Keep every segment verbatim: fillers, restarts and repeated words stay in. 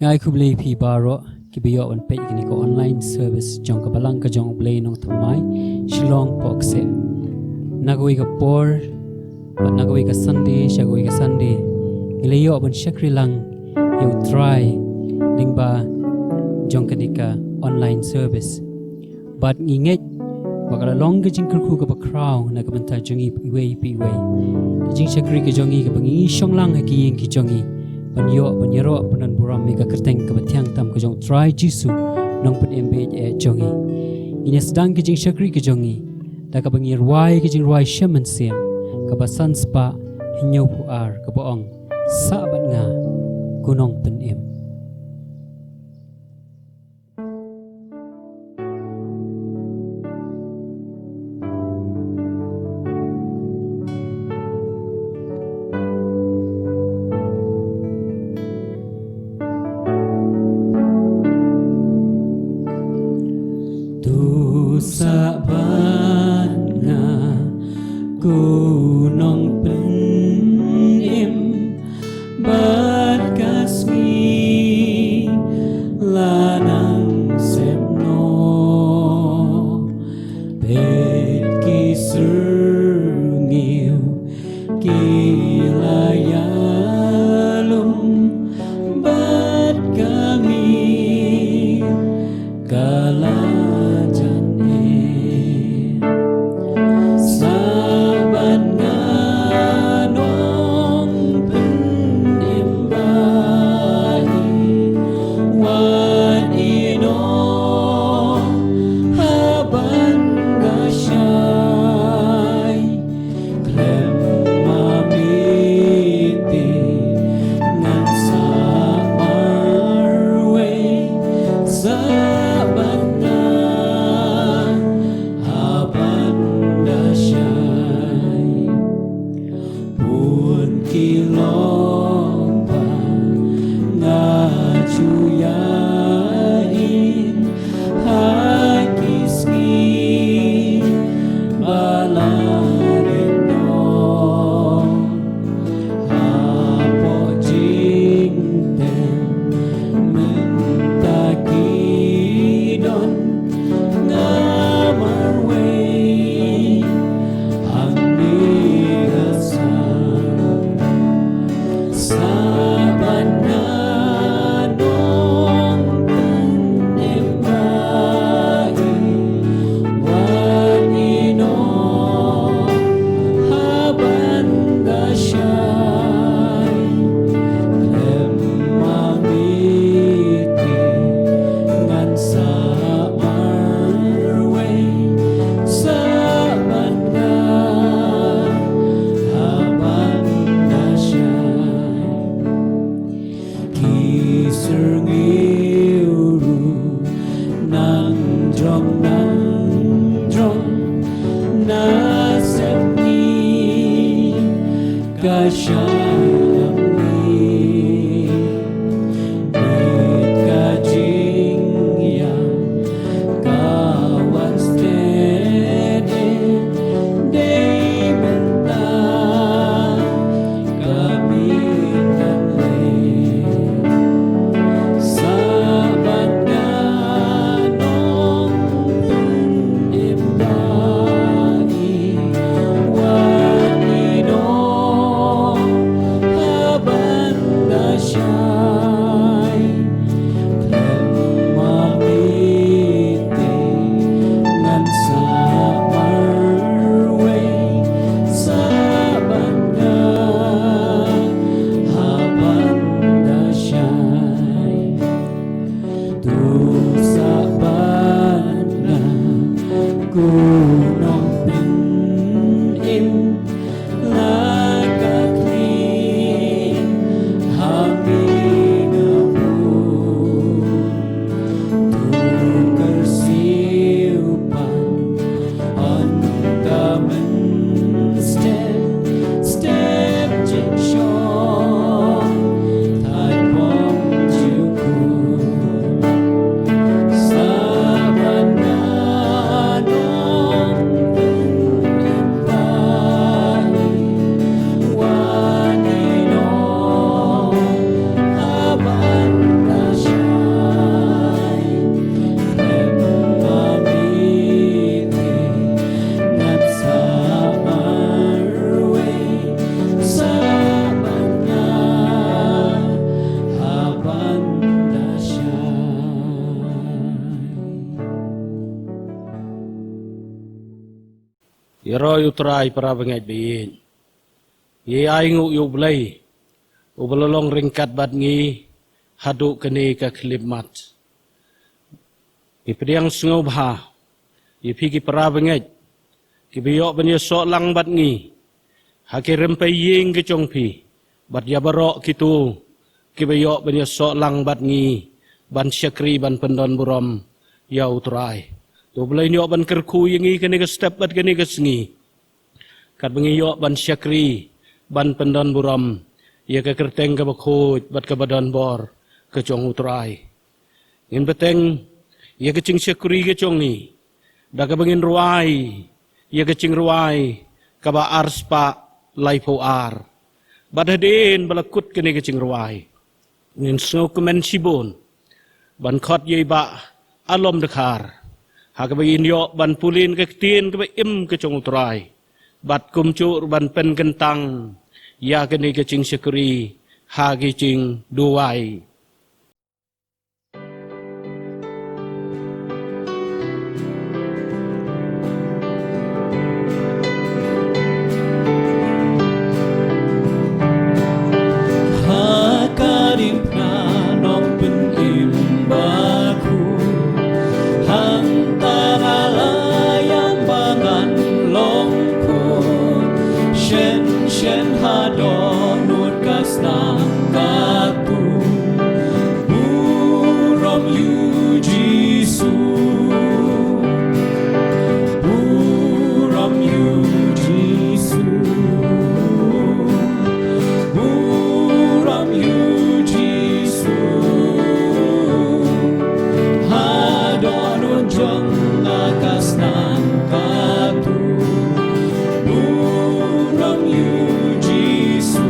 Ai khublei phi baroh kiba ïoh ban peit kane ka online service jong ka Balang ka jong U Blei Nongthymmai, Shillong, Pohkseh. Na kawei ka por bad na kawei ka Sunday sha kawei ka Sunday, ngi la ïoh ban shakri lang ïa U Trai lyngba jong kane ka online service. Bad ngi ngeit ba ka la long ka jingkyrkhu kaba khraw na ka bynta jong ngi iwei pa iwei. Ka jingshakri ka jong ngi kaba ngi shong lang ha ki ïing ki jong ngi ban ïoh ban ïaroh ban burom ïa ka kyrteng kaba thiang tam ka jong U Trai Jisu, Nongpynim ba ïeit eh jong ngi. Ngin ïa sdang ka jingshakri ka jong ngi da kaba ngi rwai ka jingrwai Shem Mynsiem kaba san spah hynñiew phew ar, kaba ong: Sah bad nga, ko Nongpynim. To sah bad nga, ko Nongpynim, bad ka sngi la nang sep noh. Peit ki syrngiew ki la ïalum, bad ka miet ka la jan eh. Sah bad nga, Nongpynim ba ïeit, wat ïehnoh ha ban da shai. Khlem ma mite ngan sah marwei, sah bad nga ha ban da shai. Bun ki lyngba nga ju ïa ïeit ha ki sngi ba la rit noh. Hapoh jingtep mynta ki don nga marwei, hangne nga sah. Sah bad nga, Nongpynim ba ïeit, wat ïehnoh ha ban da shai. Khlem ma mite ngan sah marwei, sah bad nga ha ban da shai. Ki syrngiew ruh nang jrong nang jrong na sepngi ka shah nangni. Bad ka jingïam ka wan stet eh, dei mynta ka miet ngan leit. Sah bad nga, Nongpynim ba ïeit, wat ïehnoh ha ban da shai. Khlem ma mite ngan sah marwei, sah bad nga ha ban da shai. To sah bad nga, ko Nongpynim, la ka khlieh ha mi nga bun. To kyrsiew pan, yn ka mynstep, step jingshong, thait bym ju kut. Sah bad nga, Nong Ïaroh ïa U Trai para bangeit ba ïeit. Ïa ai nguh ïa U Blei uba la long ryngkat bad ngi haduh kane ka khyllipmat. Ngi pdiang sngewbha ïa phi ki para bangeit kiba ïoh ban ïasoh lang bad ngi ha ki rympei ïing ki jong phi, bad ïa baroh kito kiba ïoh ban ïasoh lang bad ngi ban shakri ban pyndon burom ïa U Trai. To U Blei un ïoh ban kyrkhu ïa ngi kane ka step bad kane ka sngi, katba ngi ïoh ban shakri ban pyndon burom ïa ka kyrteng kaba khuid bad kaba don bor ka jong U Trai. Ngin bteng ïa ka jingshakri ka jong ngi da kaba ngin rwai ïa ka jingrwai kaba arspah laiphew ar. Bad hadien ba la kut kane ka jingrwai, ngin sngewkmen shibun ban khot ïa i Bah Alom Dkhar ha kaba in ïoh ban pule ïa ka ktien kaba im ka jong U Trai, bad kumjuh ruh ban pynkyntang ïa kane ka jingshakri ha ki jingduwai. Ha ka diengphna nongpynim bakhuid, hangta la ïam ba ngan long khuid, shen shen ha dohnud ka snam ka tuid. Burom ïa U Jisu. Burom ïa U Jisu. Burom ïa U Jisu. Ha dohnud jong nga ka snam ka tuid. Burom ïa U Jisu.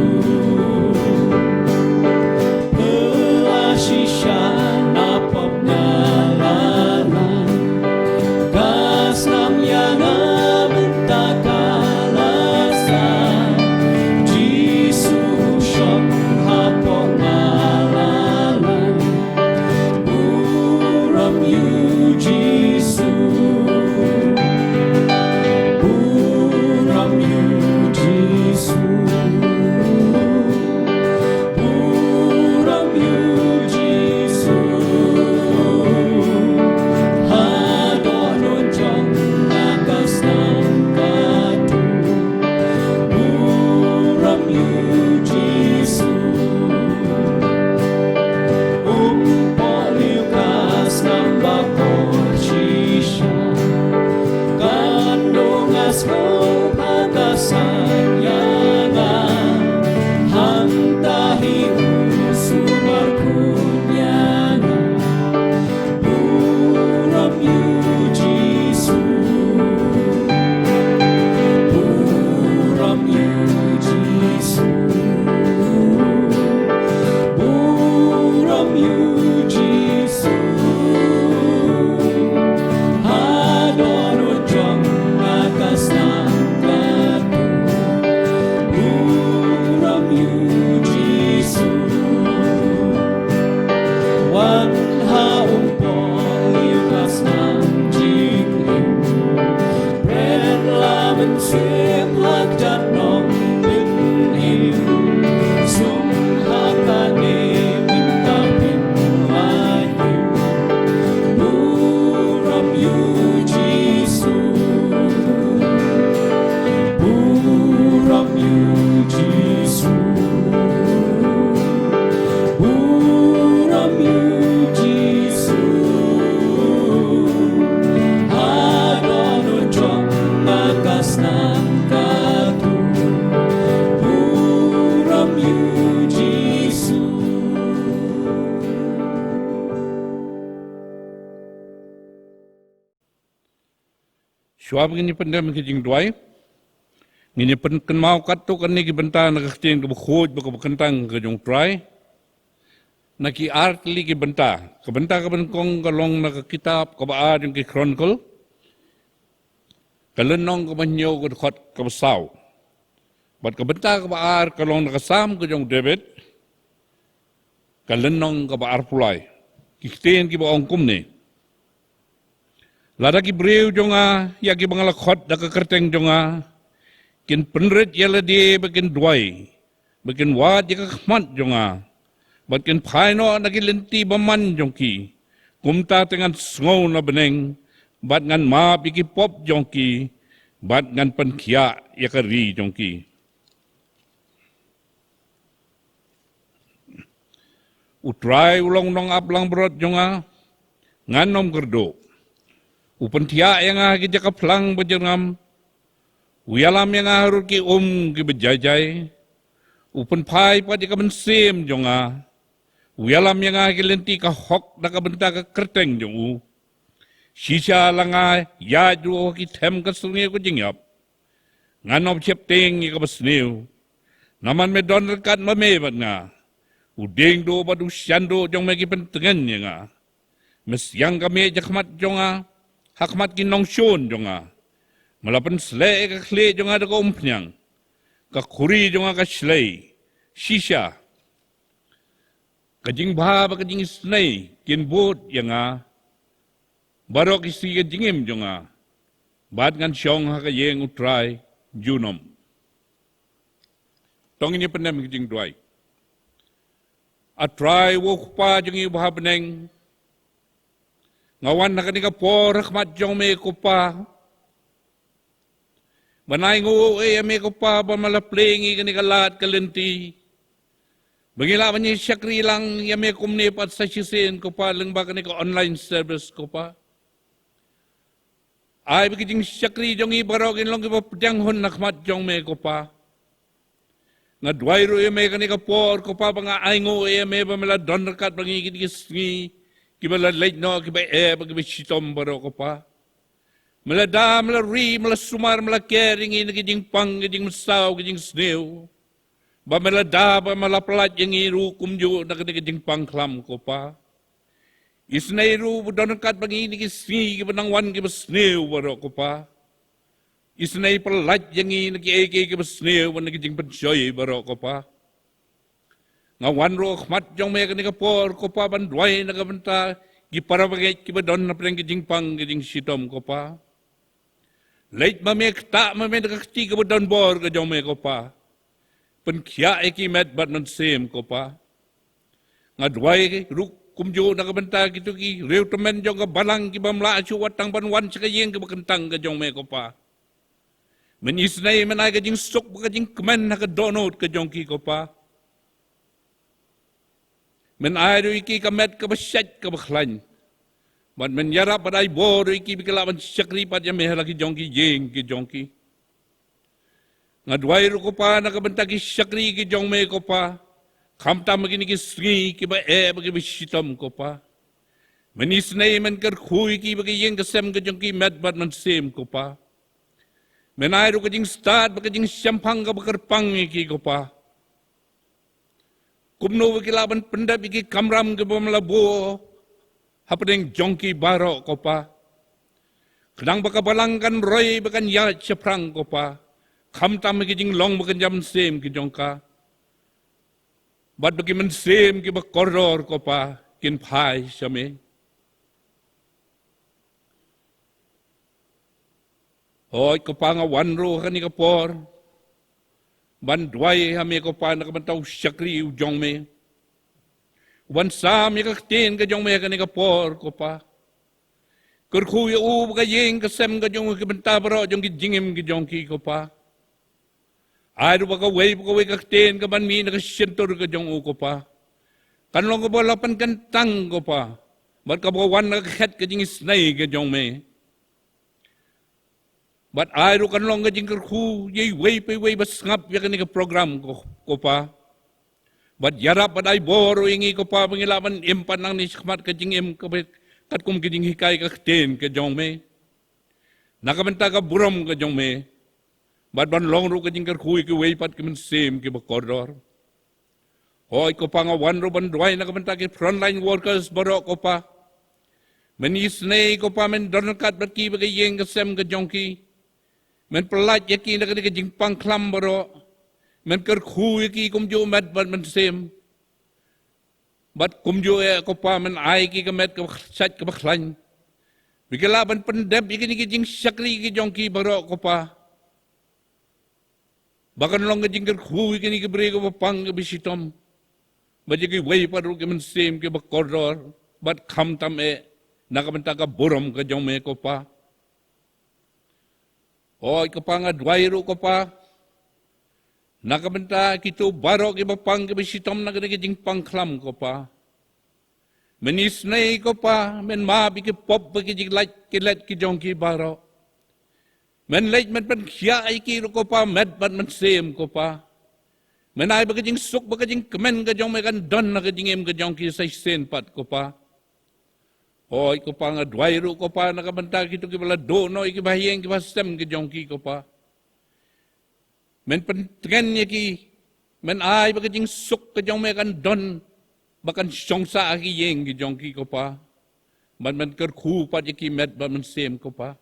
Pela shisha na pop na la la. Ka snam ïa nga mynta ka la sah. Jisu shong hapoh nga la la. Burom ïa U Jisu. Burom ïa U Jisu. Burom ïa U Jisu. Ha dohnud jong nga ka snam ka tuid. Burom ïa U Jisu. Um pohliew ka snam bakor shisha. Katno nga sngewbha ka san ïa nga. Hangta hi U sumar khuid ïa nga. Burom ïa U Jisu. Burom ïa U Jisu. Burom ïa U Jisu. Ha dohnud jong nga ka snam ka tuid. Burom ïa U Jisu. Wan ha um pohliew ka snam jingim. Bret la mynsiem ha kjat nongpynim. Sum ha kane mynta phin lait im. Burom ïa U Jisu. Burom ïa U Jisu. Burom ïa U Jisu. Ha dohnud jong nga ka snam ka tuid. Burom ïa U Jisu. Shuwa ba ngin ïa pyndem ki jingduwai, ngin ïa pynkynmaw katto katne ki bynta na ka ktien kaba khuid bad kaba kyntang ka jong U Trai. Na ki ar tylli ki bynta. Ka bynta kaba nyngkong ka long na ka kitab kaba ar jong ki Chronicle, ka lynnong kaba hynñiew, ka dkhot kaba saw. Bad ka bynta kaba ar ka long na ka Salm ka jong u David, ka lynnong kaba arphew lai. Ki ktien kiba ong kumne: Lada ki briew jong nga, ïa kiba nga la khot da ka kyrteng jong nga, kin pynrit ïa lade bad kin duwai, bad kin wad ïa ka khmat jong nga, bad kin phai noh na ki lynti bymman jong ki, kumta te ngan sngew na bneng, bad ngan map ïa ki pop jong ki, bad ngan pynkhiah ïa ka ri jong ki. U Trai u long nongap langbrot jong nga, ngan ym kyrduh. U pynthiah ïa nga ha ki jaka phlang bajyrngam. U ïalam ïa nga harud ki um kiba jai jai. U pynphai pat ïa ka mynsiem jong nga. U ïalam ïa nga ha ki lynti ka hok da ka bynta ka kyrteng jong u. Shisha la nga ïaid ruh ha ki them ka sngi ka jingïap, ngan ym sheptieng ïa kaba sniew. Namar me don ryngkat ma me bad nga. U dieng duh bad u shan duh jong me ki pyntngen ïa nga. Me siang ka miej ha khmat jong nga, ha khmat ki nongshun jong nga. Me la pynsleh ïa ka khlieh jong nga da ka umphniang. Ka khuri jong nga ka shlei. Shisha ka jingbha bad ka jingisynei kin bud ïa nga baroh ki sngi ka jingim jong nga, bad ngan shong ha ka ïing U Trai junom. To ngin ïa pyndem ka jingduwai. A Trai, U Kpa jong ngi uba ha bneng, nga wan ha kane ka por ha khmat jong me ko Pa, ban ainguh ïa me ko Pa ba me la plie ïa ngi kane ka lad ka lynti ba ngi lah ban ïa shakri lang ïa me kumne pat sa shisien ko Pa, lyngba kane ka online service ko Pa. Ai ba ki jingshakri jong ngi baroh kin long kiba pdiang hun ha khmat jong me ko Pa. Nga duwai ruh ïa me kane ka por ko Pa, ba nga ainguh ïa me ba me la don ryngkat bad ngi kine ki sngi kiba la leit noh, kiba eh bad kiba shitom baroh ko Pa. Me la da, me la ri, me la sumar, me la ker ïa ngi na ki jingpang, ki jingmynsaw, ki jingsniew. Ba me la da, ba me la pyllait ïa ngi ruh kumjuh na kane ka jingpang khlam ko Pa. Isynei ruh ba don ryngkat bad ngi na ki sngi kiba nang wan kiba sniew baroh ko Pa. Isynei pyllait ïa ngi na kiei kiei kiba sniew bad na ki jingpynshoi baroh ko Pa. Nga wan ruh ha khmat jong me kane ka por ko Pa ban duwai na ka bynta ki para bangeit kiba don hapdeng ki jingpang ki jingshitom ko Pa. Leit ma me, ktah ma me da ka kti kaba don bor ka jong me ko Pa. Pynkhiah ïa ki met bad mynsiem ko Pa. Nga duwai ruh kumjuh na ka bynta kito ki riew tymmen jong ka balang ki bym lah shuh wat tang ban wan sha ka ïing kaba kyntang ka jong me ko Pa. Men isynei, men ai ka jingsuk bad ka jingkmen ha ka dohnud ka jong ki ko Pa. Men ai ruh ïa ki ka met kaba shait kaba khlaiñ. Bad men ïarap bad ai bor ruh ïa ki ba ki lah ban shakri pat ïa me ha la ki jong ki ïing ki jong ki. Nga duwai ruh ko Pa na ka bynta ki shakri ki jong me ko Pa, khamtam ha kine ki sngi kiba eh bad kiba shitom ko Pa. Men isynei, men kyrkhu ïa ki bad ka ïing ka sem ka jong ki, met bad mynsiem ko Pa. Men ai ruh ka jingstad bad ka jingshemphang kaba kyrpang ïa ki ko Pa. Kumno ba ki lah ban pyndep ïa ki kamram kiba me la buh hapdeng jong ki baroh ko Pa. Khnang ba ka balang kan roi bad kan ïaid shaphrang ko Pa, khamtam ha ki jinglong bad ka jingïam mynsiem ki jong ka. Bad ba ki mynsiem kiba kordor ko Pa kin phai sha me. Hooid ko Pa, nga wan ruh ha kane ka por ban duwai ha me ko Pa na ka bynta u shakri u jong me, u ban sam ïa ka ktien ka jong me ha kane ka por ko Pa. Kyrkhu ïa u bad ka ïing ka sem ka jong u, ki bynta baroh jong ki jingim ki jong ki ko Pa. Ai ruh ba kawei pa kawei ka ktien kaban mih na ka shyntur ka jong u ko Pa, kan long kaba la pynkyntang ko Pa, bad kaba wan na ka khet ka jingisynei ka jong me. Bad ai ruh kan long ka jingkyrkhu ïa iwei pa iwei ba sngap ïa kane ka program ko, ko Pa. Bad ïarap bad ai bor ruh ïa ngi ko Pa, ba ngin lah ban im pat nangne shakhmat ka jingim kaba katkum ka jinghikai ka ktien ka jong me, na ka bynta ka burom ka jong me. Bad ban long ruh ka jingkyrkhu ïa kiwei pat ki mynsiem kiba kordor. Hooid ko Pa, nga wan ruh ban duwai na ka bynta ki frontline workers baroh ko Pa. Men isynei ko Pa, men don ryngkat bad ki bad ka ïing ka sem ka jong ki. Men pyllait ïa ki na kane ka jingpang khlam baroh. Men kyrkhu ïa ki kumjuh met bad mynsiem. Bad kumjuh eh ko Pa, men ai ki ka met kaba shait kaba khlaiñ. Ba ki lah ban pyndep ïa kine ki jingshakri ki jong ki baroh ko Pa. Ba kan long ka jingkyrkhu ïa kine ki briew kiba pang kiba shitom. Bad ïa kiwei pat ruh ki mynsiem kiba kordor bad khamtam eh na ka bynta ka burom ka jong me ko Pa. Hooid ko Pa, nga duwai ruh ko Pa na ka bynta kito baroh kiba pang kiba shitom na kane ka jingpang khlam ko Pa. Men isynei ko Pa, men map ïa ki pop bad ki jinglait ki let ki jong ki baroh. Men leit men pynkhiah ïa ki ruh ko Pa, met bad mynsiem ko Pa. Men ai ba ka jingsuk bad ka jingkmen ka jong me kan don ha ka jingim ka jong ki sa shisien pat ko Pa. Hooid ko Pa, nga duwai ruh ko Pa na ka bynta kito kiba la duh noh ïa kiba ha ïing kiba ha sem ki jong ki ko Pa. Men pyntngen ïa ki, men ai ba ka jingsuk ka jong me kan don, ba kan shong sah ha ki ïing ki jong ki ko Pa. Bad men kyrkhu pat ïa ki met bad mynsiem ko Pa.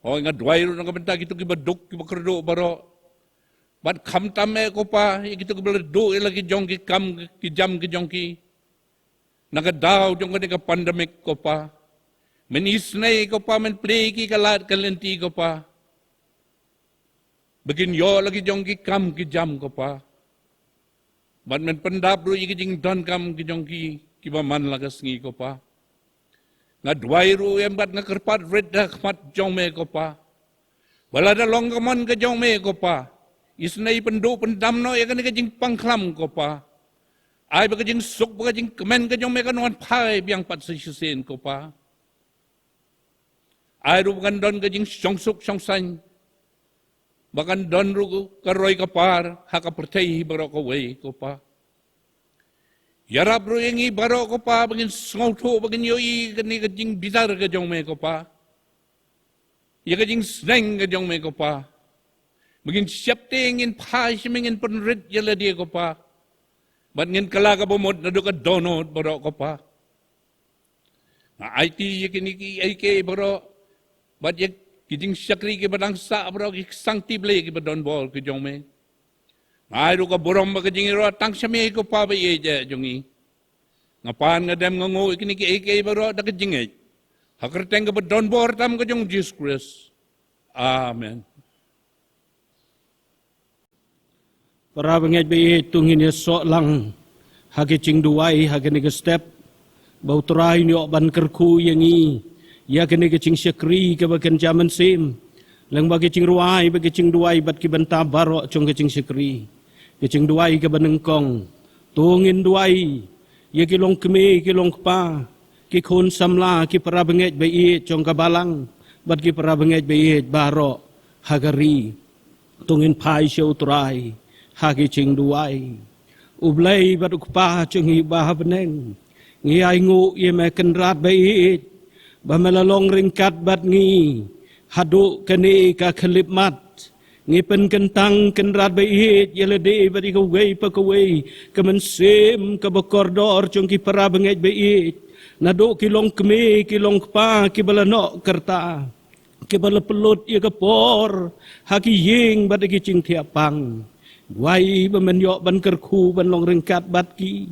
Hooid nga duwai ruh na ka bynta kito kiba duk kiba kyrduh baroh. Bad khamtam eh ko Pa, ïa kito kiba la duh ïa la ki jong ki kam ki jam ki jong ki na ka daw jong kane ka pandemic ko Pa. Men isynei ko Pa, men plie ïa ki ka lad ka lynti ko Pa. Ba kin ïoh la ki jong ki kam ki jam ko Pa. Bad men pyndap ruh ïa ki jingdonkam ki jong ki kiba man la ka sngi ko Pa. Nga duwai ruh em bad nga kyrpad rit da khmat jong me ko Pa. Ba lada long ka mon ka jong me ko Pa, isynei pynduh pyndam noh ïa kane ka jingpang khlam ko Pa. Ai ba ka jingsuk bad ka jingkmen ka jong me kan wan phai biang pat sa shisien ko Pa. Ai ruh ba kan don ka jingshong suk shong saiñ, ba kan don ruh ka roi ka par ha ka pyrthei hi baroh kawei ko Pa. Ïarap ruh ïa ngi baroh ko Pa, ba ngin sngewthuh, ba ngin ïohi kane ka jingbishar ka jong me ko Pa, ïa ka jingsneng ka jong me ko Pa. Ba ngin sheptieng, ngin phai sha me, ngin pynrit ïa lade ko Pa. Bad ngin kylla kaba mut naduh ka dohnud baroh ko Pa. Nga aiti ïa kine kiei kiei baroh, bad ïa ki jingshakri kiba dang sah baroh, ki ksangti Blei kiba don bor ki jong me. Nga ai ruh ka burom bad ka jingïaroh tang sha me ko Pa ba ïeit jong ngi. Nga pan nga dem nga nguh ïa kine kiei kiei baroh da ka jingngeit ha ka kyrteng kaba don bor tam ka jong U Jisu Khrist. Amen. Para bangeit ba ïeit, to ngin ïasoh lang ha ka jingduwai ha kane ka step, ba U Trai un ïoh ban kyrkhu ïa ngi ïa kane ka jingshakri kaba kynja mynsiem, lyngba ka jingrwai bad ka jingduwai bad ki bynta baroh jong ka jingshakri. Ka jingduwai kaba nyngkong, to ngin duwai ïa ki longkmie ki longkpa, ki khun samla, ki para bangeit ba ïeit jong ka balang bad ki para bangeit ba ïeit baroh ha ka ri. To ngin phai sha U Trai ha ki jingduwai. U Blei bad U Kpa jong ngi uba ha bneng, ngi ainguh ïa me Kynrad ba ïeit, ba me la long ryngkat bad ngi haduh kane ka khyllipmat. Ngi pynkyntang Kynrad ba ïeit ïa lade bad ïa kawei pa kawei ka mynsiem kaba kordor jong ki para bangeit ba ïeit, naduh ki longkmie ki longkpa kiba la noh ka rta, kiba la pynlut ïa ka por ha ki ïing bad ha ki jingthiah pang. Duwai ba men ïoh ban kyrkhu ban long ryngkat bad ki.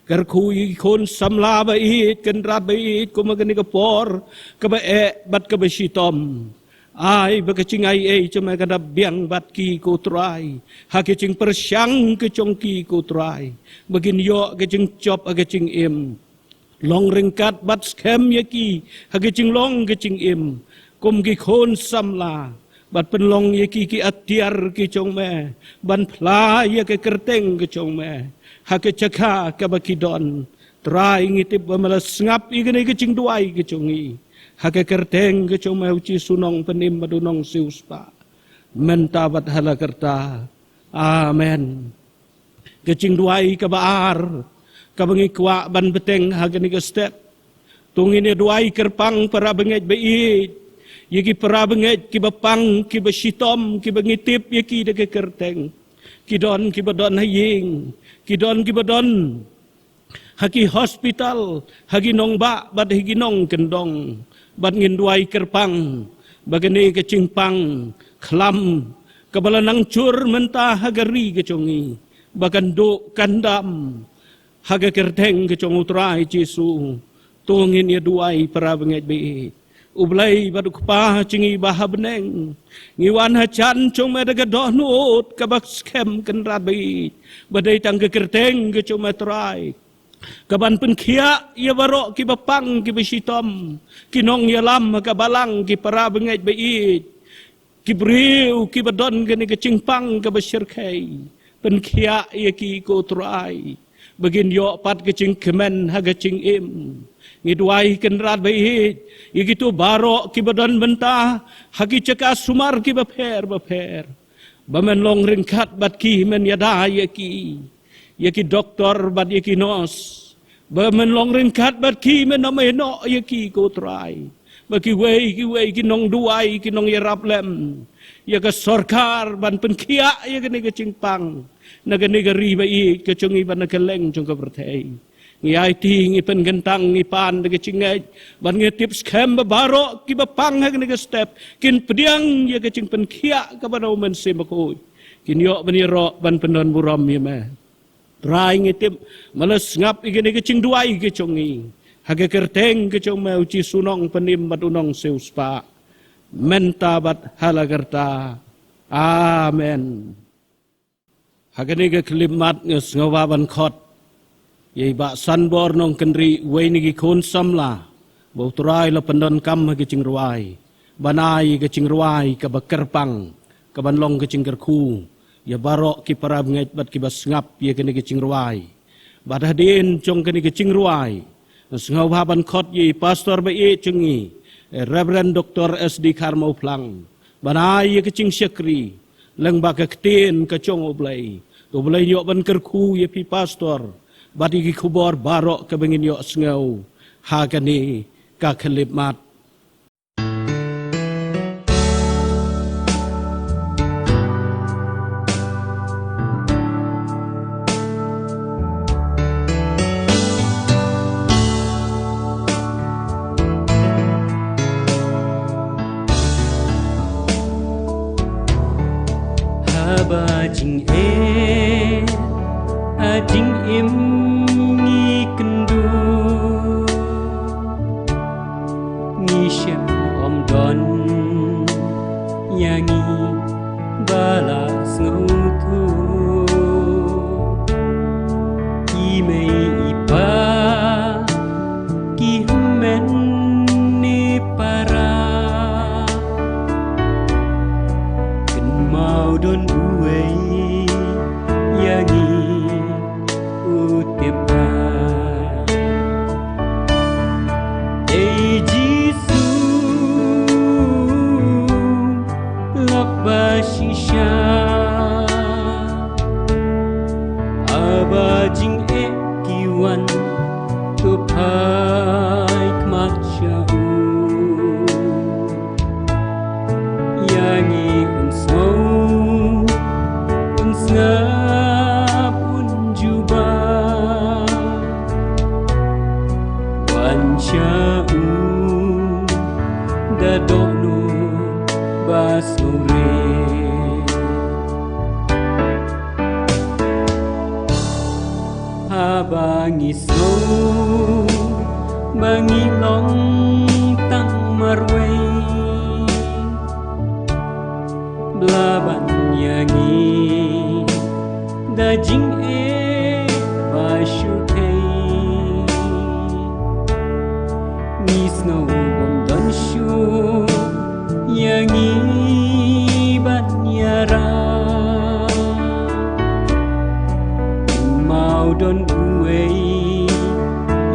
Kyrkhu ïa ki khun samla ba ïeit, Kynrad ba ïeit, kum ha kane ka por kaba eh bad kaba shitom. Ai ba ka jingaiei jong me kan da biang bad ki ko Trai ha ka jingpyrshang ka jong ki ko Trai, ba kin ïoh ka jingjop ha ka jingim. Long ryngkat bad skhem ïa ki ha ka jinglong ka jingim kum ki khun samla, bad pynlong ïa ki ki atiar ki jong me ban phla ïa ka kyrteng ka jong me ha ka jaka kaba ki don. Trai, ngi tip ba me la sngap ïa kane ka jingduwai ka jong ngi ha ka kyrteng ka jong me, U Jisu Nongpynim bad U Nongsiewspah, mynta bad ha la karta. Amen. Ka jingduwai kaba ar kaba ngi kwah ban bteng ha kane ka step, to ngin ïa duwai kyrpang para bangeit ba ïeit, ïa ki para bangeit kiba pang, kiba shitom, kiba ngi tip ïa ki da ka kyrteng. Ki don kiba don ha ïing, ki don kiba don ha ki hospital, ha ki nongbah bad ha ki nongkyndong. Bad ngin duwai kyrpang ba kane ka jingpang khlam kaba la nang jur mynta ha ka ri ka jong ngi, ba kan duh kan dam ha ka kyrteng ka jong U Trai Jisu. To ngin ïa duwai para bangeit ba ïeit. U Blei bad U Kpa jong ngi ba ha bneng, ngi wan ha jan jong me da ka dohnud kaba skhem, Kynrad ba ïeit, ba dei tang ka kyrteng ka jong me, Trai, kaban pynkhiah ïa baroh kiba pang, kiba shitom, ki nongïalam ha ka balang, ki para bangeit ba ïeit, ki briew kiba don kane ka jingpang kaba shyrkhei. Pynkhiah ïa ki, ko Trai, ba kin ïoh pat ka jingkmen ha ka jingim. Ngi duwai, Kynrad ba ïeit, ïa kito baroh kiba don bynta ha ki jaka sumar kiba pher bapher, ba men long ryngkat bad ki, men ïada ïa ki, ïa ki doktor bad ïa ki nos, ba men long ryngkat bad ki, men ym ïehnoh ïa ki, ko Trai, ba kiwei kiwei ki nongduwai, ki nongïarap lem ïa ka sorkar ban pynkhiah ïa kane ka jingpang na kane ka ri ba ïeit ka jong ngi bad na kylleng jong ka pyrthei. Ngi aiti, ngi pynkyntang, ngi pan da ka jingngeit, bad ngi tip skhem ba baroh kiba pang ha kane ka step kin pdiang ïa ka jingpynkhiah kaba na U Mynsiem Bakhuid, kin ïoh ban ïaroh ban pyndonburom ïa me. Trai, ngi tip me la sngap ïa kane ka jingduwai ka jong ngi, ha ka kyrteng ka jong me, U Jisu Nongpynim bad U Nongsiewspah, mynta bad hala karta. Amen. Ha kane ka khyllipmat nga sngewbha ban khot ïa i Bah Sanbor Nongkynrih, uwei na ki khun samla ba U Trai la pyndonkam ha ka jingrwai, ban ai ïa ka jingrwai kaba kyrpang, kaban long ka jingkyrkhu ïa baroh ki para bangeit bad kiba sngap ïa kane ka jingrwai. Bad hadien jong kane ka jingrwai, nga sngewbha ban khot ïa i Pastor ba ïeit jong ngi, Reverend Doctor S D Kharmawphlang, ban ai ïa ka jingshakri lyngba ka ktien ka jong U Blei. To U Blei un ïoh ban kyrkhu ïa phi, Pastor, bad ïa ki khubor baroh kaba ngin ïoh sngew ha kane ka khyllipmat. Haba jingeh ha jingim ngi kynduh, ngi shem ym don ïa ngi ba la sngewthuh. I mei i pa, ki hynmen ne para, kynmaw don uwei ïa ngi u tip bha. Ei Jisu, lok ba shisha, haba jingeh ki wan, to phai khmat sha u. Ïa ngi un sngew, un sngap, un jubab, wan sha u da dohnud ba sngewrit. Haba ngi sngew ba ngi long tang marwei, bla ban ïa ngi da jingeh ba shu thei. Ngi sngew bym don shuh ïa ngi ban ïarap. Kynmaw don uwei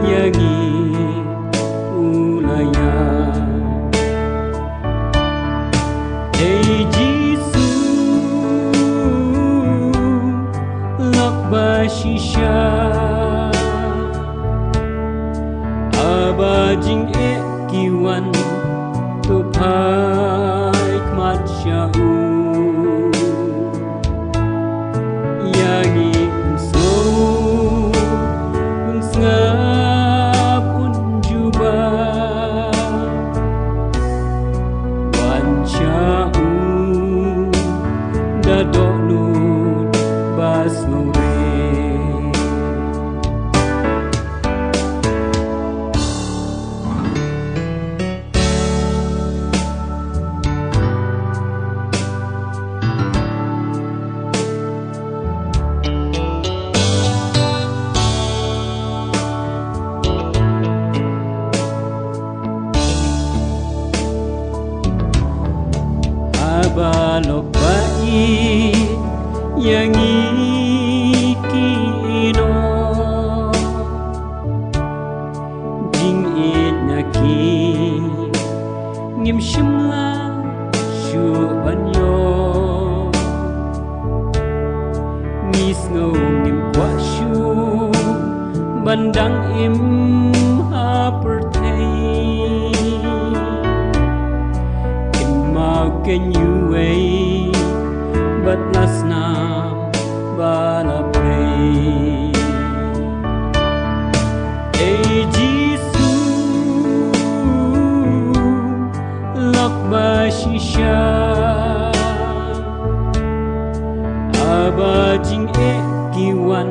ïa ngi u la ïap. Ei Jisu, lok ba shisha, haba jingeh ki wan, to phai khmat sha u. Ïa ngi un sngew, un sngap, un jubab, wan sha u da dohnud ba sngewrit. Ba lok ba ïeit ïa ngi ki nong, jingïeit na ki ngim shym la shuh ban ïoh. Ngi sngew ngim kwah shuh ban dang im ha pyrthei. Kynmaw kein uwei bad la snam ba la pei. Ei Jisu, lok ba shisha, haba jingeh ki wan,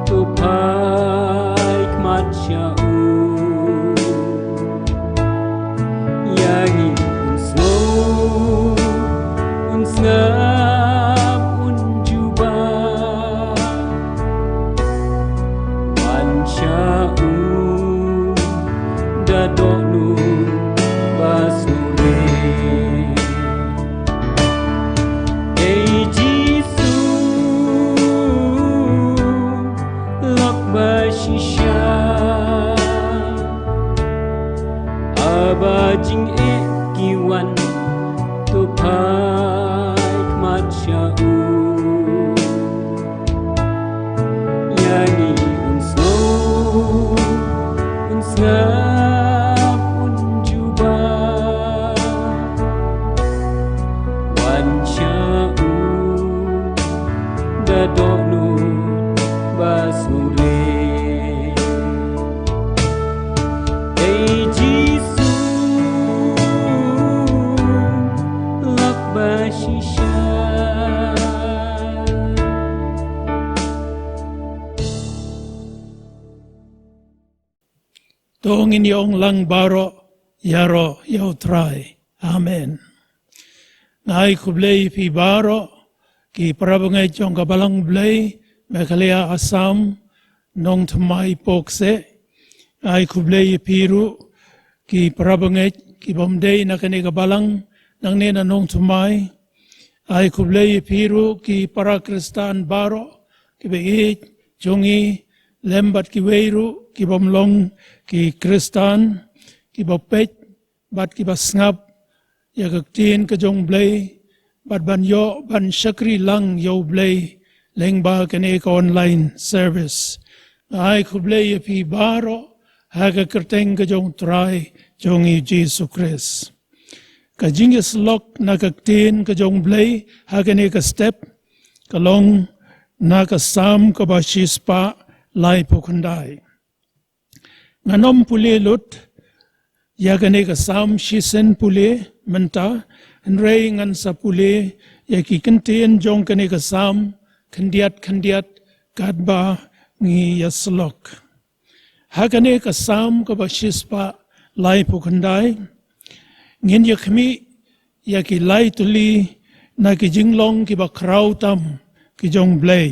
to phai khmat sha u. Ïa ngi un sngew, un sngap, un jubab, wan sha u da dohnud ba sngewrit. Ei Jisu, lok ba shisha, haba jingeh ki wan, to phai khmat sha u. Ïa ngi un sngew, un sngap, un jubab, wan sha u da dohnud ba sngewrit. Ei Jisu, lok ba shisha. To ngin ïa ong lang baroh, ïaroh ïa U Trai. Amen. Nga ai khublei ïa phi baroh, ki para bangeit jong ka Balang Blei Meghalaya Assam, Nongthymmai Pokse. Nga ai khublei ïa phi ruh, ki para bangeit ki bym dei na kane ka balang, nangne na Nongthymmai. Ai khublei ïa phi ruh, ki para Khristan baroh kiba ïeit jong ngi, lem bad kiwei ruh ki bym long ki Khristan, kiba peit bad kiba sngap ïa ka ktien ka jong U Blei, bad ban ïoh ban shakri lang ïa U Blei lyngba kane ka online service. Nga ai khublei ïa phi baroh ha ka kyrteng ka jong U Trai jong ngi Jisu Khrist. Ka jingïasyllok na ka ktien ka jong U Blei ha kane ka step ka long na ka Salm kaba shispah laiphew khyndai. Ngan ym pule lut ïa kane ka Salm shisien pule mynta, hynrei ngan sa pule ïa ki kyntien jong kane ka Salm khyndiat khyndiat katba ngi ïasyllok. Ha kane ka Salm kaba shispah laiphew khyndai, ngin ïa khmih ïa ki lai tylli na ki jinglong kiba khraw tam ki jong U Blei.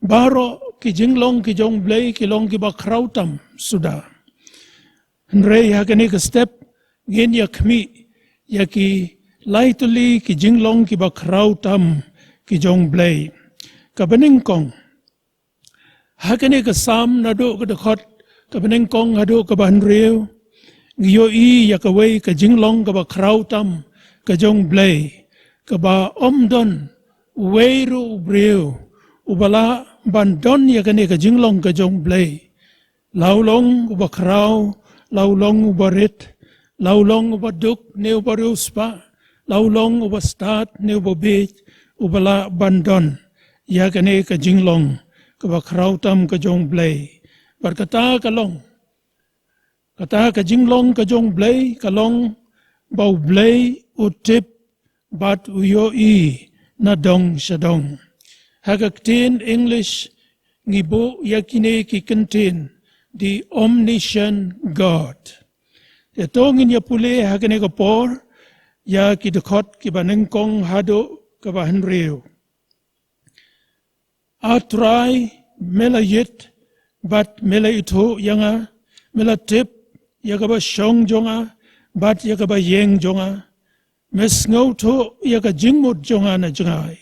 Baroh ki jinglong ki jong U Blei ki long kiba khraw tam suda. Hynrei ha kane ka step ngin ïa khmih ïa ki lai tylli ki jinglong kiba khraw tam ki jong U Blei. Kaba nyngkong, ha kane ka Salm naduh ka dkhot kaba nyngkong haduh kaba hynriew, ngi ïohi ïa kawei ka jinglong kaba khraw tam ka jong U Blei, kaba ym don uwei ruh u briew uba lah ban don ïa kane ka jinglong ka jong U Blei. La u long uba khraw, la u long uba rit, la u long uba duk ne uba riewspah, la u long uba stad ne uba bieit, uba lah ban don ïa kane ka jinglong kaba khraw tam ka jong U Blei. Bad kata ka long, kata ka jinglong ka jong U Blei ka long ba U Blei u tip bad u ïohi na dong sha dong. Ha ka ktien English ngi buh ïa kine ki kyntien, the omniscient God. Te to ngin ïa pule ha kane ka por ïa ki dkhot kiba nyngkong haduh kaba hynriew. A Trai, me la ïit bad me la ithuh ïa nga, me la tip ïa kaba shong jong nga bad ïa kaba ïeng jong nga. Me sngewthuh ïa ka jingmut jong nga na jngai.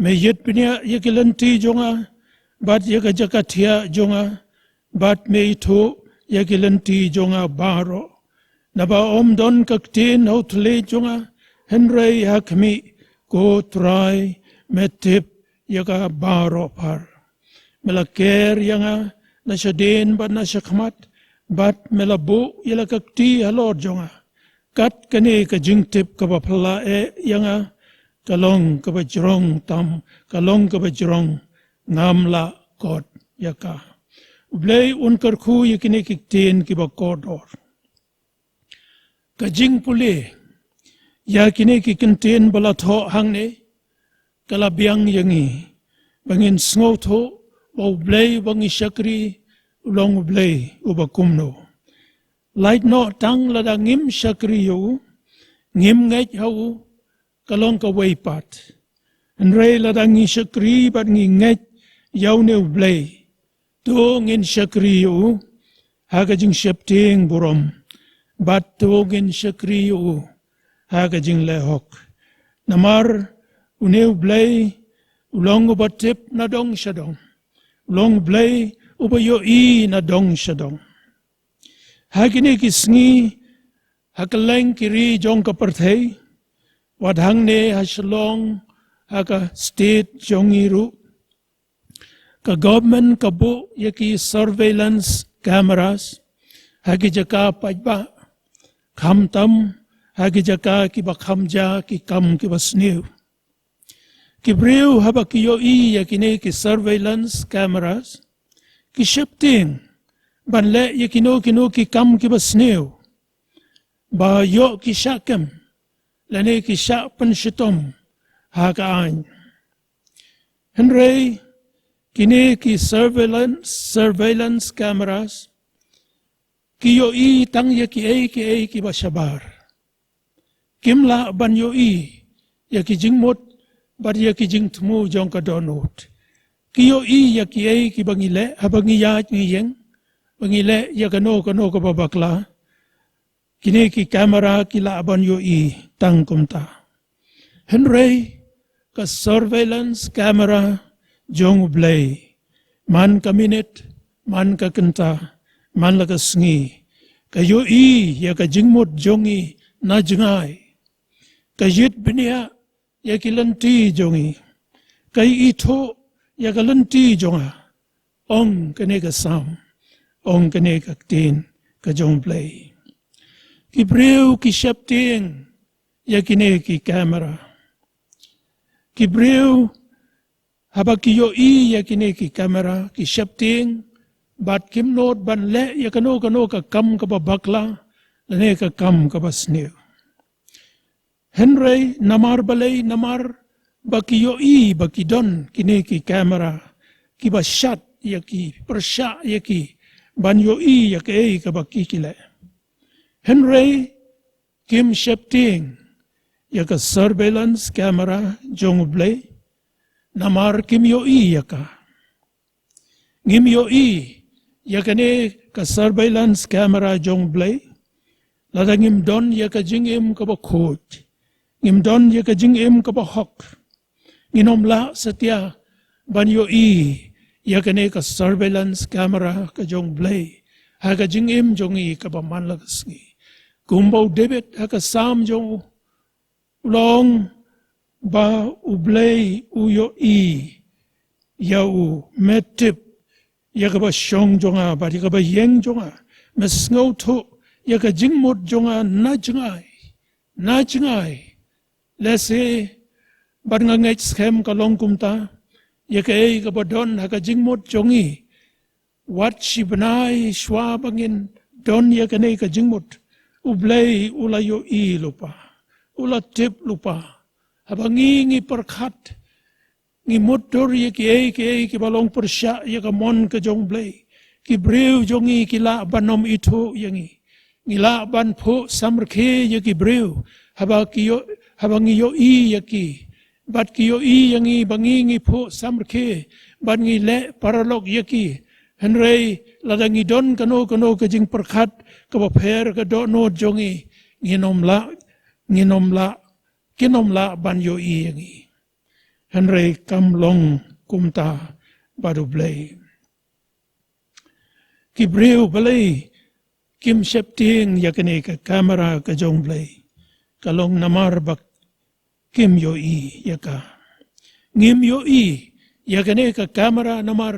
Me ïit bniah ïa ki lynti jong nga, bad ïa ka jaka thiah jong nga, bad me ithuh ïa ki lynti jong nga baroh. Naba ym don ka ktien ha u thylliej jong nga, hynrei ha khmih, ko Trai, me tip ïa ka baroh phar. Me la ker ïa nga na shadien bad na shakhmat, bad me la buh ïa la ka kti halor jong nga. Kat kane ka jingtip kaba phylla eh ïa nga, ka long kaba jrong tam, ka long kaba jrong, ngam lah kot ïa ka. U Blei un kyrkhu ïa kine ki ktien kiba kordor. Ka jingpule ïa kine ki ktien ba la thoh hangne, ka la biang ïa ngi ba ngin sngewthuh ba U Blei uba ngi shakri u long U Blei uba kumno. Lait noh tang lada ngim shakri ïa u, ngim ngeit ha u, ka long kawei pat. Hynrei lada ngi shakri bad ngi ngeit ïa une U Blei, to ngin shakri ïa u ha ka jingsheptieng burom, bad to ngin shakri ïa u ha ka jingleh hok. Namar une U Blei u long uba tip na dong sha dong, u long U Blei uba ïohi na dong sha dong. Ha kine ki sngi, ha kylleng ki ri jong ka pyrthei, wat hangne ha Shillong, ha ka state jong ngi ruh, ka government ka buh ïa ki surveillance cameras ha ki jaka paidbah, khamtam ha ki jaka kiba kham ja ki kam kiba sniew. Ki briew haba ki ïohi ïa kine ki surveillance cameras, ki sheptieng ban leh ïa kino kino ki kam kiba sniew, ba ïoh ki shah kem lane ki shah pynshitom ha ka aiñ. Hynrei kine ki surveillance, surveillance cameras ki ïohi tang ïa kiei kiei kiba shabar. Kim lah ban ïohi ïa ki jingmut bad ïa ki jingthmu jong ka dohnud. Ki ïohi ïa kiei kiba ngi leh, haba ngi ïaid ngi ïeng, ba ngi leh ïa kano kano kaba bakla. Kine ki camera ki lah ban ïohi tang kumta. Hynrei ka surveillance camera jong U Blei, man ka minit, man ka kynta, man la ka sngi, ka ïohi ïa ka jingmut jong ngi na jngai. Ka ïit bniah ïa ki lynti jong ngi. Ka ithuh ïa ka lynti jong nga, ong kane ka Salm, ong kane ka ktien ka jong U Blei. Ki briew ki sheptieng ïa kine ki camera. Ki briew haba ki ïohi ïa kine ki camera, ki sheptieng, bad kim nud ban leh ïa kano kano ka kam kaba bakla lane ka kam kaba sniew. Hynrei namar balei? Namar ba ki ïohi ba ki don kine ki camera kiba shad ïa ki, pyrshah ïa ki ban ïohi ïa kaei kaba ki ki leh. Hynrei kim sheptieng ïa ka surveillance camera jong U Blei, namar kim ïohi ïa ka. Ngim ïohi ïa kane ka surveillance camera jong U Blei lada ngim don ïa ka jingim kaba khuid, ngim don ïa ka jingim kaba hok. Ngin ym lah satia ban ïohi ïa kane ka surveillance camera ka jong U Blei ha ka jingim jong ngi kaba man la ka sngi. Kumba u David ha ka Salm jong u u long ba U Blei u ïohi ïa u, me tip ïa kaba shong jong nga bad ïa kaba ïeng jong nga, me sngewthuh ïa ka jingmut jong nga na jngai, na jngai. Lehse bad nga ngeit skhem ka long kumta, ïa kaei kaba don ha ka jingmut jong ngi, wat shi bnai shuwa ba ngin don ïa kane ka jingmut, U Blei u la ïohi lypa, u la tip lypa. Haba ngi ngi pyrkhat, ngi mutdur ïa kiei kiei kiba long pyrshah ïa ka mon ka jong U Blei, ki briew jong ngi ki lah ban ym ithuh ïa ngi. Ngi lah ban phuh samrkhie ïa ki briew haba ki ïoh, haba ngi ïohi ïa ki. Bad ki ïohi ïa ngi ba ngi ngi phuh samrkhie bad ngi leh paralok ïa ki. Hynrei lada ngi don kano kano ka jingpyrkhat kaba pher ka dohnud jong ngi, ngin ym lah, ngin ym lah kin ym lah ban ïohi ïa ngi. Hynrei kam long kumta bad U Blei. Ki briew balei kim sheptieng ïa kane ka kamera ka jong U Blei? Ka long namar ba kim ïohi ïa ka. Ngim ïohi ïa kane ka kamera namar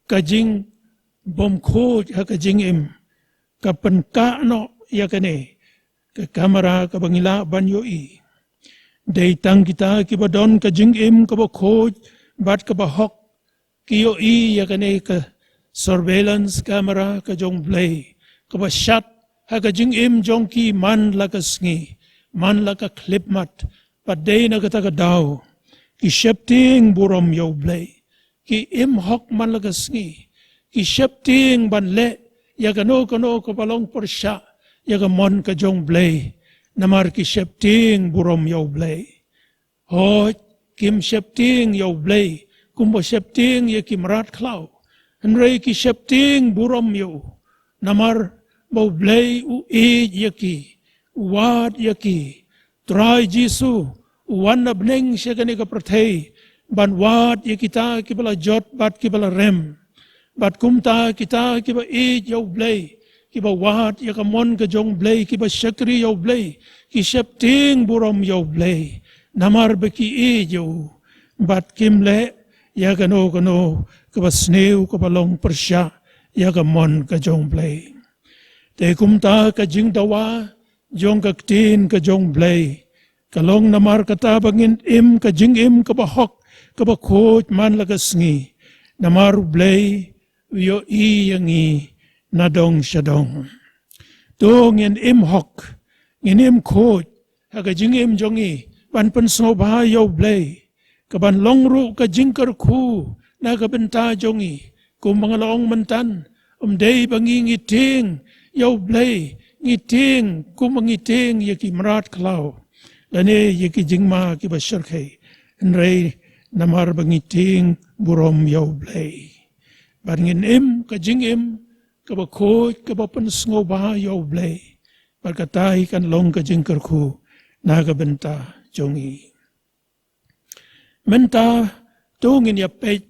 ka jingbymkhuid ha ka jingim ka pynkah noh ïa kane ka kamera kaba ngi lah ban ïohi. Dei tang kita kiba don ka jingim kaba khuid bad kaba hok ki ïohi ïa kane ka surveillance camera ka jong U Blei, kaba shad ha ka jingim jong ki man la ka sngi, man la ka khyllipmat, bad dei na kata ka daw ki sheptieng burom ïa U Blei. Ki im hok man la ka sngi, ki sheptieng ban leh ïa kano kano kaba long pyrshah ïa ka mon ka jong U Blei, namar ki sheptieng burom ïa U Blei. Hooid, kim sheptieng ïa U Blei kumba sheptieng ïa ki mrad khlaw, hynrei ki sheptieng burom ïa U, namar ba U Blei u ïeit ïa ki, u wad ïa ki. Trai Jisu u wan na bneng sha kane ka pyrthei ban wad ïa kita kiba la jot bad kiba la rem. Bad kumta kita kiba ïeit ïa U Blei, kiba wad ïa ka mon ka jong U Blei, kiba shakri ïa U Blei, ki sheptieng burom ïa U Blei, namar ba ki ïeit ïa U, bad kim leh ïa kano kano kaba sniew kaba long pyrshah ïa ka mon ka jong U Blei. Te kumta ka jingdawa jong ka ktien ka jong U Blei ka long namar kata ba ngin im ka jingim kaba hok, kaba khuid man la ka sngi, namar U Blei u ïohi ïa ngi na dong sha dong. To ngin im hok, ngin im khuid ha ka jingim jong ngi ban pynsngewbha ïa U Blei, kaban long ruh ka jingkyrkhu na ka bynta jong ngi. Kumba nga la ong mynta, ym dei ba ngi ngi tieng ïa U Blei, ngi tieng kumba ngi tieng ïa ki mrad khlaw lane ïa ki jingma kiba shyrkhei, hynrei namar ba ngi tieng burom ïa U Blei. Bad ngin im ka jingim kaba khuid, kaba pynsngewbha ïa U Blei, bad kata hi kan long ka jingkyrkhu na ka bynta jong ngi. Mynta to ngin ïa peit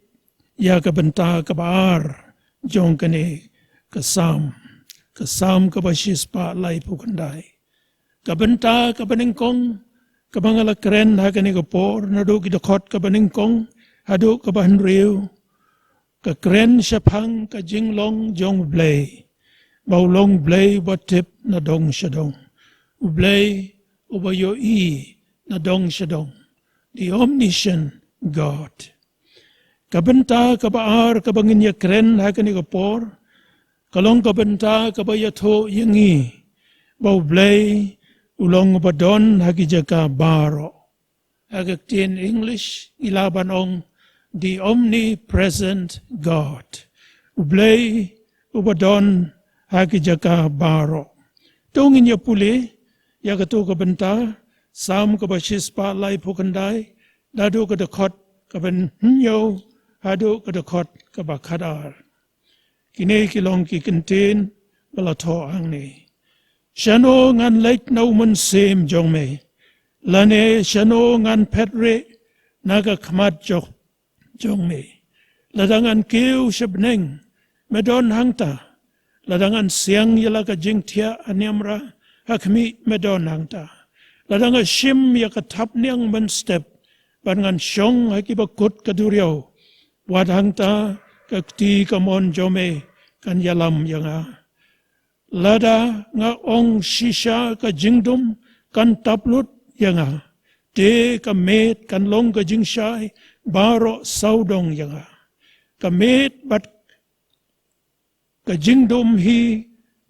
ïa ka bynta kaba ar jong kane ka Salm, ka Salm kaba shispah laiphew khyndai. Ka bynta kaba nyngkong kaba nga la kren ha kane ka por, naduh ki dkhot kaba nyngkong haduh kaba hynriew, ka kren shaphang ka jinglong jong U Blei, ba U long U Blei uba tip na dong sha dong, U Blei uba ïohi na dong sha dong, the omniscient God. Ka bynta kaba ar kaba ngin ïa kren ha kane ka por ka long ka bynta kaba ïathuh ïa ngi ba U Blei u long uba don ha ki jaka baroh. Ha ka ktien English ngi lah ban ong the omnipresent God. U Blei uba don ha ki jaka baroh. To ngin ïa pule ïa kato ka bynta, Salm kaba shispah laiphew khyndai, naduh ka dkhot kaba hynñiew haduh ka dkhot kaba khatar. Kine ki long ki kyntien ba la thoh hangne: Shano ngan leit na u mynsiem jong me, lane shano ngan phet rieh na ka khmat jong, jong me? Lada ngan kiew sha bneng, me don hangta. Lada ngan siang ïa la ka jingthiah ha niamra, ha khmih me don hangta. Lada nga shim ïa ka thapniang mynstep, bad ngan shong ha kiba kut ka duriaw, wat hangta ka kti kamon jong me kan ïalam ïa nga. Lada nga ong shisha ka jingdum kan tap lut ïa nga, te ka miet kan long ka jingshai baroh sawdong ïa nga. Ka miet bad ka jingdum hi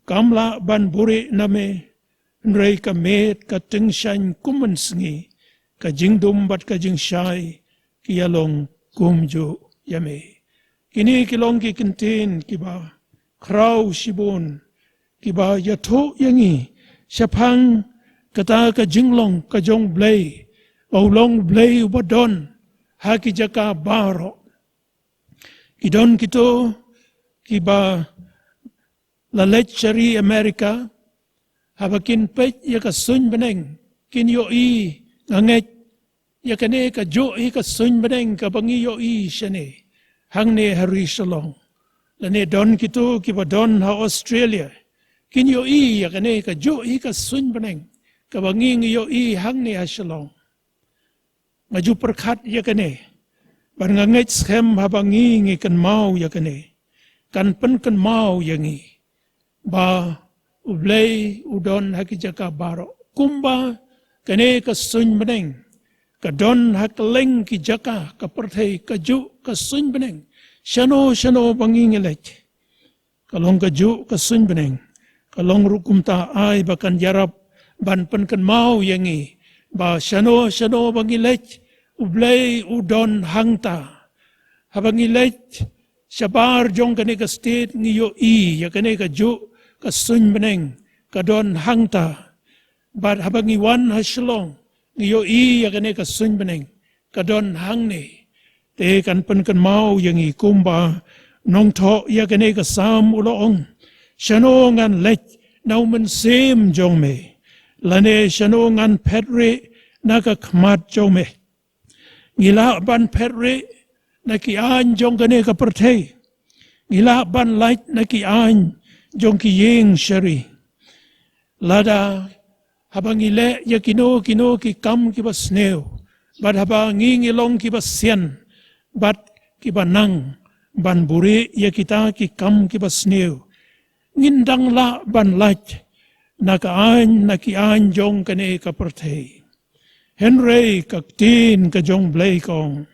kam lah ban buhrieh na me, hynrei ka miet ka tyngshaiñ kum mynsngi, ka jingdum bad ka jingshai ki ïalong kumjuh ïa me. Kine ki long ki kyntien kiba khraw shibun, kiba ïathuh ïa ngi shaphang kata ka jinglong ka jong U Blei, ba u long U Blei uba don ha ki jaka baroh. Ki don kito kiba la leit sha ri Amerika, haba kin peit ïa ka suiñ bneng, kin ïohi Nga ngeit ïa kane ka juh hi ka suiñbneng kaba ngi ïohi shane hangne ha ri Shillong. Lane don kito kiba don ha Australia, kin ïohi ïa kane ka juh hi ka suiñbneng kaba ngi ngi ïohi hangne ha Shillong. Nga ju pyrkhat ïa kane, bad nga ngeit skhem haba ngi ngi kynmaw ïa kane, kan pynkynmaw ïa ngi ba U Blei u don ha ki jaka baroh. Kumba kane ka suiñbneng ka don ha kylleng ki jaka ka pyrthei, ka juh ka suiñbneng, shano shano ba ngi ngi leit, ka long ka juh ka suiñbneng, ka long ruh kumta ai ba kan ïarap ban pynkynmaw ïa ngi ba shano shano ba ngi leit, U Blei u don hangta. Haba ngi leit shabar jong kane ka state, ngi ïohi ïa kane ka juh ka suiñbneng ka don hangta. Bad haba ngi wan ha Shillong, ngi ïohi ïa kane ka suiñbneng ka don hangne. Te kan pynkynmaw ïa ngi kumba nongthoh ïa kane ka Salm u la ong, shano ngan leit na u mynsiem jong me, lane shano ngan phet rieh na ka khmat jong me. Ngi lah ban phet rieh na ki aiñ jong kane ka pyrthei. Ngi lah ban lait na ki aiñ jong ki ïing shari. Lada haba ngi leh ïa kino kino ki kam kiba sniew, bad haba ngi ngi long kiba sian bad kiba nang ban buhrieh ïa kita ki kam kiba sniew, ngin dang lah ban lait na ka aiñ, na ki aiñ jong kane ka pyrthei. Hynrei ka ktien ka jong U Blei ka ong,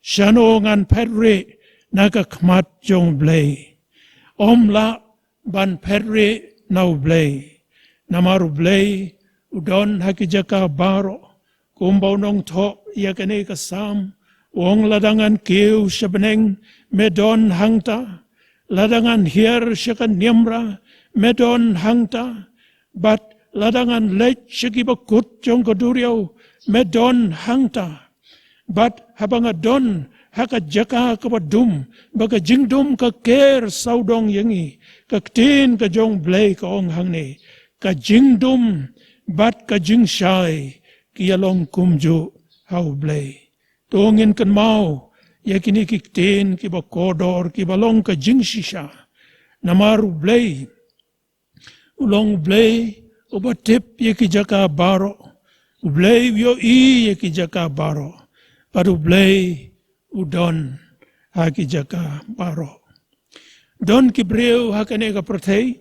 shano ngan phet rieh na ka khmat jong U Blei. Ym lah ban phet rieh na U Blei. Namar U Blei u don ha ki jaka baroh. Kumba u nongthoh ïa kane ka Salm u ong, lada ngan kiew sha bneng, me don hangta. Lada ngan hiar sha ka niamra, me don hangta. Bad lada ngan leit sha ki bakut jong ka duriaw, me don hangta. Bad haba nga don ha ka jaka kaba dum, ba ka jingdum ka ker sawdong ïa ngi, ka ktien ka jong U Blei ka ong hangne, ka jingdum bad ka jingshai ki ïalong kumjuh ha U Blei. To ngin kynmaw ïa kine ki ktien kiba kordor, kiba long ka jingshisha. Namar U Blei u long U Blei uba tip ïa ki jaka baroh. U Blei u ïohi ïa ki jaka baroh. Bad U Blei u don ha ki jaka baroh. Don ki briew ha kane ka pyrthei,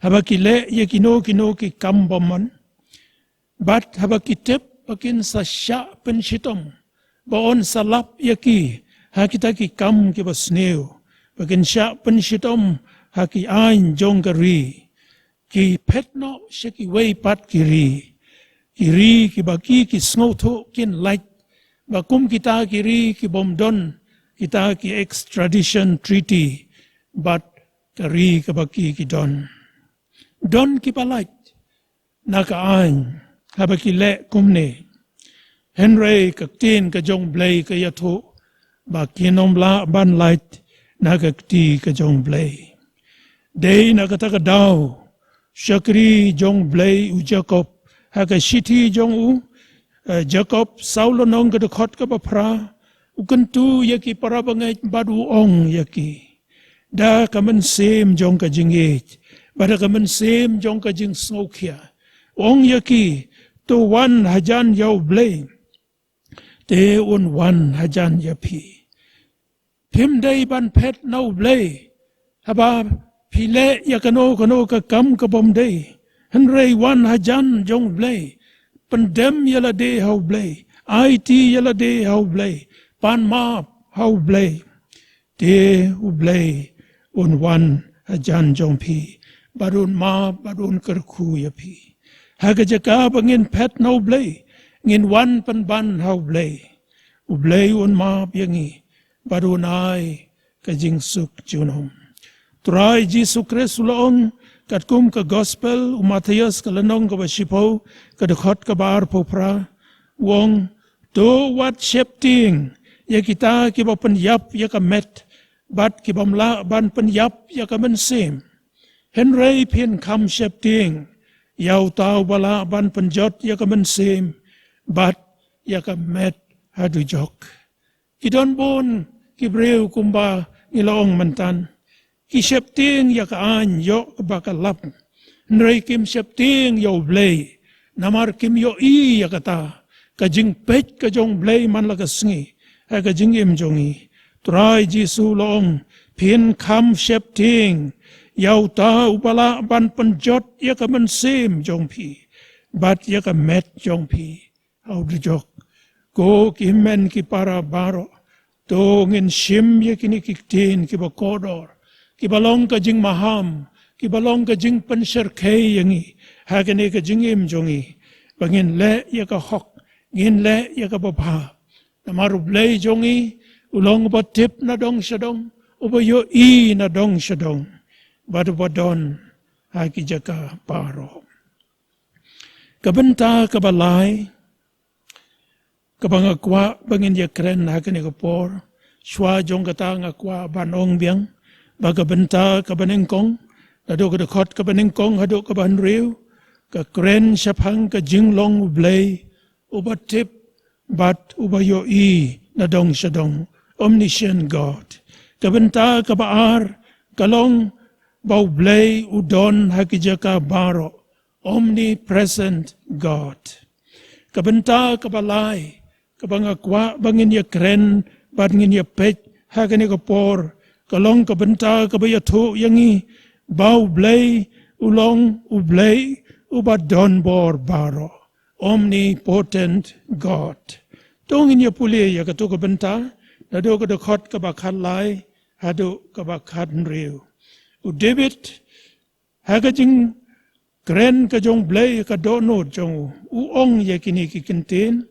haba ki leh ïa kino kino ki kam bymman, bad haba ki tip ba kin sa shah pynshitom, ba yn sa lap ïa ki ha kita ki kam kiba sniew, ba kin shah pynshitom ha ki aiñ jong ka ri, ki phet noh sha kiwei pat ki ri. Ki ri kiba ki, ki sngewthuh kin lait, ba kum kita ki ri ki bym don kita ki extradition treaty bad ka ri kaba ki, ki don. Don kiba lait na ka aiñ haba ki leh kumne. Hynrei ka ktien ka jong U Blei ka ïathuh ba kin ym lah ban lait na ka kti ka jong U Blei. Dei na kata ka daw u shakri jong U Blei u Jakob, ha ka shithi jong u, eh, Jakob saw lynnong ka dkhot kaba phra, u kyntu ïa ki para bangeit bad u ong ïa ki da ka mynsiem jong ka jingïeit bad da ka mynsiem jong ka jingsngewkhia. U ong ïa ki, to wan hajan ïa U Blei, te un wan hajan ïa phi. Phim dei ban phet na U Blei haba phi leh ïa kano kano ka kam ka bym dei. Hynrei wan hajan jong U Blei, pyndem ïa lade ha U Blei, aiti ïa lade ha U Blei, pan map ha U Blei, te U Blei un wan hajan jong phi, bad un map bad un kyrkhu ïa phi. Ha ka jaka ba ngin phet na U Blei, ngin wan pynban ha U Blei, U Blei un map ïa ngi bad un ai ka jingsuk junom. Trai Jisu Khrist u la ong, katkum ka Gospel u Mathaios ka lynnong kaba shiphew ka dkhot kaba arphew phra, u ong, to wat sheptieng ïa kita kiba pynïap ïa ka met bad ki bym lah ban pynïap ïa ka mynsiem. Hynrei phin kham sheptieng ïa uta uba lah ban pynjot ïa ka mynsiem bad ïa ka met ha dujok. Ki don bun ki briew kumba ngi la ong myntan. Ki sheptieng ïa ka aiñ ïoh ba ka lap. Hynrei kim sheptieng ïa U Blei. Namar kim ïohi ïa kata ka jingpeit ka jong U Blei man la ka sngi ha ka jingim jong ngi. Trai Jisu la ong, phin kham sheptieng ïa uta uba lah ban pynjot ïa ka mynsiem jong phi bad ïa ka met jong phi ha u dujok. Ko ki hynmen ki para baroh, to ngin shim ïa kine ki ktien kiba kordor, kiba long ka jingmaham, kiba long ka jingpynshyrkhei ïa ngi ha kane ka jingim jong ngi, ba ngin leh ïa ka hok, ngin leh ïa kaba bha. Namar U Blei jong ngi u long uba tip na dong sha dong, uba ïohi na dong sha dong, bad uba don ha ki jaka baroh. Ka bynta kaba lai kaba nga kwah ba ngin ïakren ha kane ka por, shuwa jong kata nga kwah ban ong biang ba ka bynta kaba nyngkong, naduh ka dkhot kaba nyngkong haduh kaba hynriew, ka kren shaphang ka jinglong U Blei uba tip bad uba ïohi na dong sha dong, omniscient God. Ka bynta kaba ar ka long ba U Blei u don ha ki jaka baroh, omnipresent God. Ka bynta kaba lai kaba nga kwah ba ngin ïakren bad ngin ïapeit ha kane ka por, ka long ka bynta kaba ïathuh ïa ngi ba U Blei u long U Blei uba don bor baroh, omnipotent God. To ngin ïapule ïa kato ka bynta naduh ka dkhot kaba khatlai haduh kaba khathynriew. U David ha ka jingkren ka jong U Blei ka dohnud jong u, u ong ïa kine ki ktien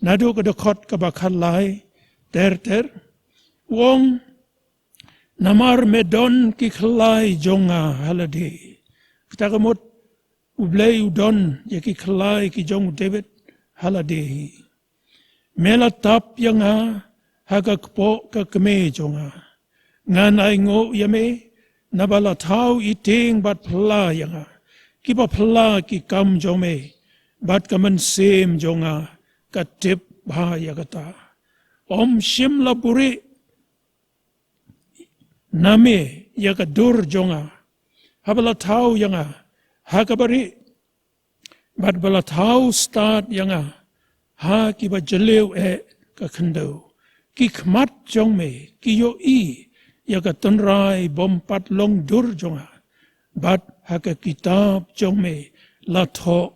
naduh ka dkhot kaba khatlai ter ter. U ong, namar me don ki khyllai jong nga ha lade. Kata ka mut U Blei u don ïa ki khyllai ki jong u David ha lade hi. Me la tap ïa nga ha ka kpoh ka kmie jong nga. Ngan ainguh ïa me naba la thaw i tieng bad phylla ïa nga. Kiba phylla ki kam jong me bad ka mynsiem jong nga ka tip bha ïa kata. Ym shym la buhrieh na me ïa ka dur jong nga haba la thaw ïa nga ha kaba rieh, bad ba la thaw stad ïa nga ha kiba jylliew eh ka khyndew. Ki khmat jong me ki ïohi ïa ka tynrai bym pat long dur jong nga, bad ha ka kitab jong me la thoh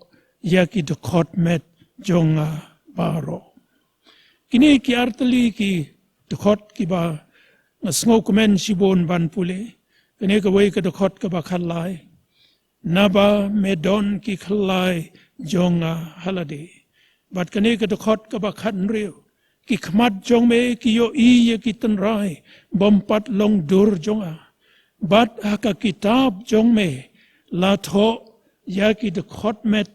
ïa ki dkhot met jong nga baroh. Kine ki artylli ki dkhot kiba nga sngewkmen shibun ban pule. Kane kawei ka dkhot kaba khatlai, naba me don ki khyllai jong nga ha lade. Bad kane ka dkhot kaba khathynriew, ki khmat jong me ki ïohi ïa ki tynrai bym pat long dur jong nga, bad ha ka kitab jong me la thoh ïa ki dkhot met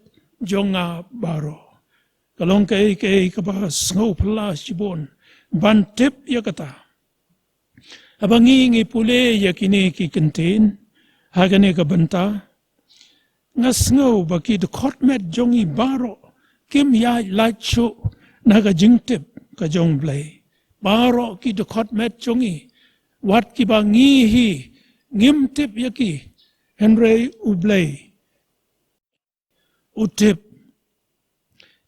jong nga baroh. Ka long kaei kaei kaba sngewphylla shibun ban tip ïa kata. Haba ngi ngi pule ïa kine ki ktien ha kane ka bynta, nga sngew ba ki dkhot met jong ngi baroh kim ïaid lait shuh na ka jingtip ka jong U Blei. Baroh ki dkhot met jong ngi, wat kiba ngi hi ngim tip ïa ki, hynrei U Blei u tip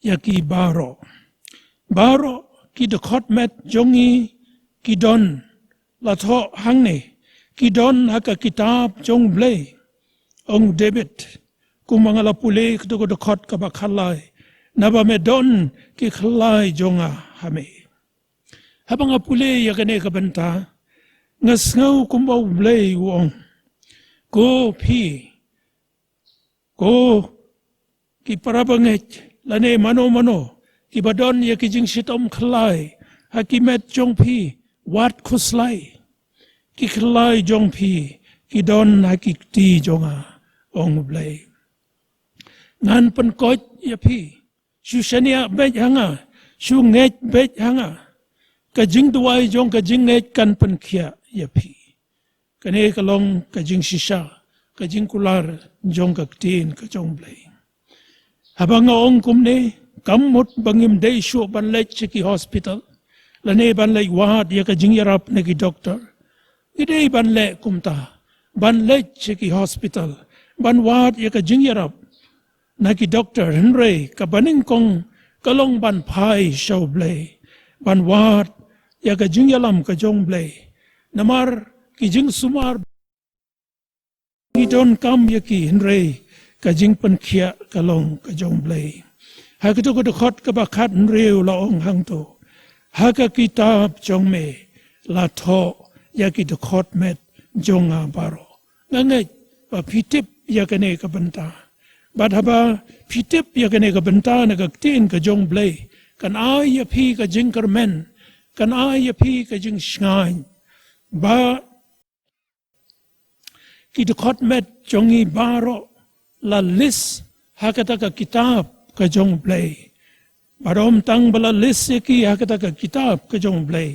ïa ki baroh. Baroh ki dkhot met jong ngi ki don, la thoh hangne, ki don ha ka kitab jong U Blei. Ong u David, kumba nga la pule kato ka dkhot kaba khatlai, naba me don ki khyllai jong nga ha me. Haba nga pule ïa kane ka bynta, nga sngew kumba U Blei u ong, ko phi, ko ki para bangeit lane mano mano kiba don ïa ki jingshitom khyllai ha ki met jong phi, wat khuslai. Ki khyllai jong phi ki don ha ki kti jong nga, ong U Blei. Ngan pynkoit ïa phi. Shu shaniah beit ha nga, shu ngeit beit ha nga. Ka jingduwai jong ka jingngeit kan pynkhiah ïa phi. Kane ka long ka jingshisha, ka jingkular jong ka ktien ka jong U Blei. Haba nga ong kumne, Kam mut ba ngim dei shuh ban leit sha ki hospital, lane ban leit wad ïa ka jingïarap na ki doktor. Ngi dei ban leh kumta, ban leit sha ki hospital, ban wad ïa ka jingïarap na ki doktor, hynrei kaba nyngkong ka long ban phai sha U Blei, ban wad ïa ka jingïalam ka jong U Blei. Namar ki jingsumar ngi donkam ïa ki, hynrei ka jingpynkhiah ka long ka jong U Blei. Ha kito ki dkhot kaba khathynriew la ong hangto: Ha ka kitab jong me la thoh ïa ki dkhot met jong nga baroh. Nga ngeit ba phi tip ïa kane ka bynta. Bad haba phi tip ïa kane ka bynta na ka ktien ka jong U Blei, kan ai ïa phi ka jingkyrmen, kan ai ïa phi ka jingshngaiñ ba ki dkhot met jong ngi baroh la list ha kata ka kitab ka jong U Blei. Bad ym tang ba la list ïa ki ha kata ka kitab ka jong U Blei,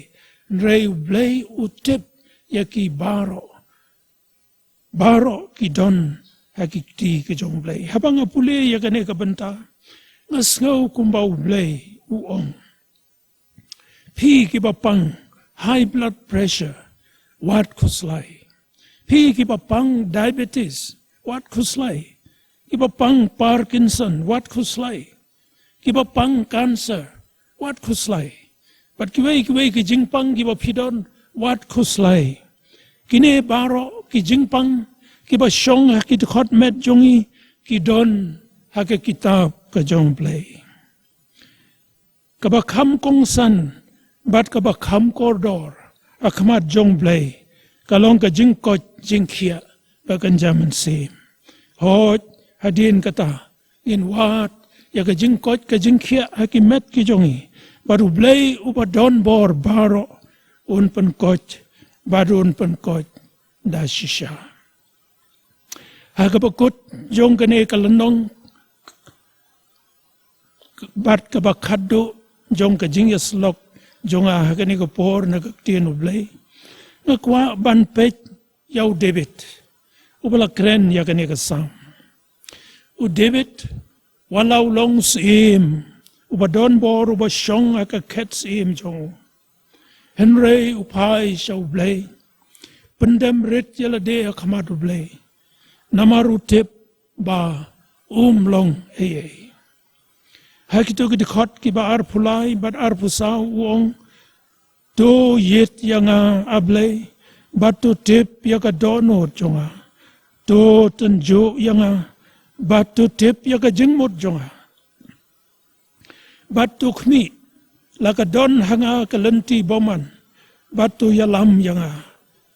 hynrei U Blei u tip ïa ki baroh, baroh ki don ha ki kti ka jong U Blei. Haba nga pule ïa kane ka bynta, nga sngew kumba U Blei u ong: Phi kiba pang high blood pressure, wat khuslai. Phi kiba pang diabetes, wat khuslai. Kiba pang Parkinson, wat khuslai. Kiba pang cancer, wat khuslai. Bad kiwei kiwei ki jingpang kiba phi don, wat khuslai. Kine baroh ki jingpang kiba shong ha ki dkhot met jong ngi, ki don ha ka kitab ka jong U Blei. Kaba kham kongsan bad kaba kham kordor ha khmat jong U Blei ka long ka jingkoit jingkhiah ba kynja mynsiem. Hooid, hadien kata, ngin wad ïa ka jingkoit ka jingkhiah ha ki met ki jong ngi, bad U Blei uba don bor baroh un pynkoit, bad un pynkoit da shisha. Ha kaba kut jong kane ka lynnong bad kaba khatduh jong ka jingïasyllok jong nga ha kane ka por na ka ktien U Blei, nga kwah ban peit ïa u David, uba la kren ïa kane ka Salm. U David, wat la u long u syiem uba don bor, uba shong ha ka khet syiem jong u, hynrei u phai sha U Blei, pyndem rit ïa lade ha khmat U Blei, namar u tip ba um long ei ei. Ha kito ki dkhot kiba arphew lai bad arphew saw u ong: To ïit ïa nga, A Blei, bad to tip ïa ka dohnud jong nga. To tynjuh ïa nga, bad to tip ïa ka jingmut jong nga. Bad to khmih, la ka don ha nga ka lynti bymman, bad to ïalam ïa nga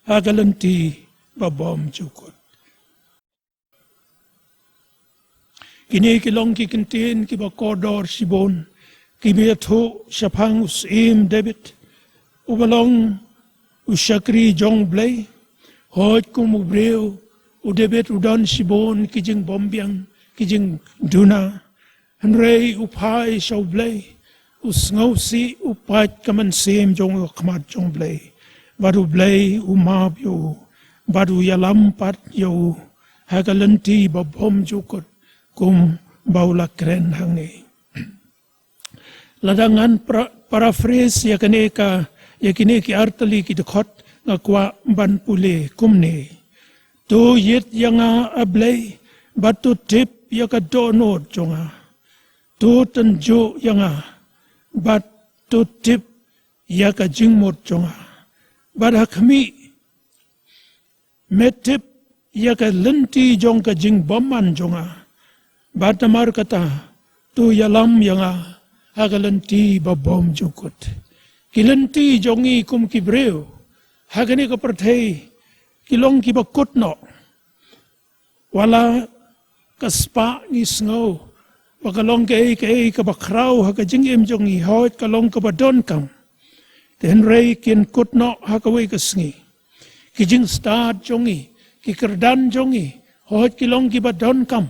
ha ka lynti babymjukut. Kine ki long ki kyntien kiba kordor shibun, kiba ïathuh shaphang u Syiem David, uba long u shakri jong U Blei. Hooid, kum u briew, u David u don shibun ki jingbymbiang, ki jingduna. Hynrei u phai sha U Blei, u sngewsih, u pait ka mynsiem jong u ha khmat jong U Blei, bad U Blei u map ïa u, bad u ïalam pat ïa u ha ka lynti babymjukut, kumba u la kren hangne. Lada ngan pra-, paraphrase ïa kane ka, ïa kine ki artylli ki dkhot, nga kwah ban pule kumne: To ïit ïa nga, A Blei, bad to tip ïa ka dohnud jong nga. To tynjuh ïa nga, bad to tip ïa ka jingmut jong nga. Bad ha khmih, me tip ïa ka lynti jong ka jingbymman jong nga. Bad namar kata, to ïalam ïa nga ha ka lynti babymjukut. Ki lynti jong ngi kum ki briew ha kane ka pyrthei ki long kiba kut noh. Wat la ka spah ngi sngew ba ka long kaei kaei kaba khraw ha ka jingim jong ngi, hooid, ka long kaba donkam. Te hynrei kin kut noh ha kawei ka sngi. Ki jingstad jong ngi, ki kyrdan jong ngi, hooid, ki long kiba donkam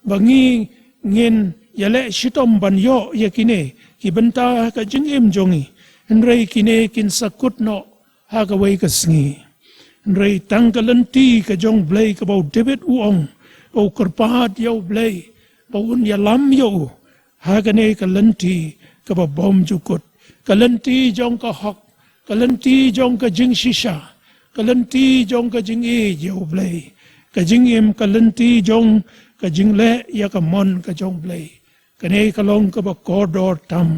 ba ngi ngin ïaleh shitom ban ïoh ïa kine ki bynta ha ka jingim jong ngi. Hynrei kine kin sa kut noh ha kawei ka sngi. Hynrei tang ka lynti ka jong U Blei, kaba u David u ong ba u kyrpad ïa U Blei ba un ïalam ïa u, ha kane ka lynti kaba bymjukut, ka lynti jong ka hok, ka lynti jong ka jingshisha, ka lynti jong ka jingïeit ïa U Blei, ka jingim, ka lynti jong ka jingleh ïa ka mon ka jong U Blei. Kane ka long kaba kordor tam,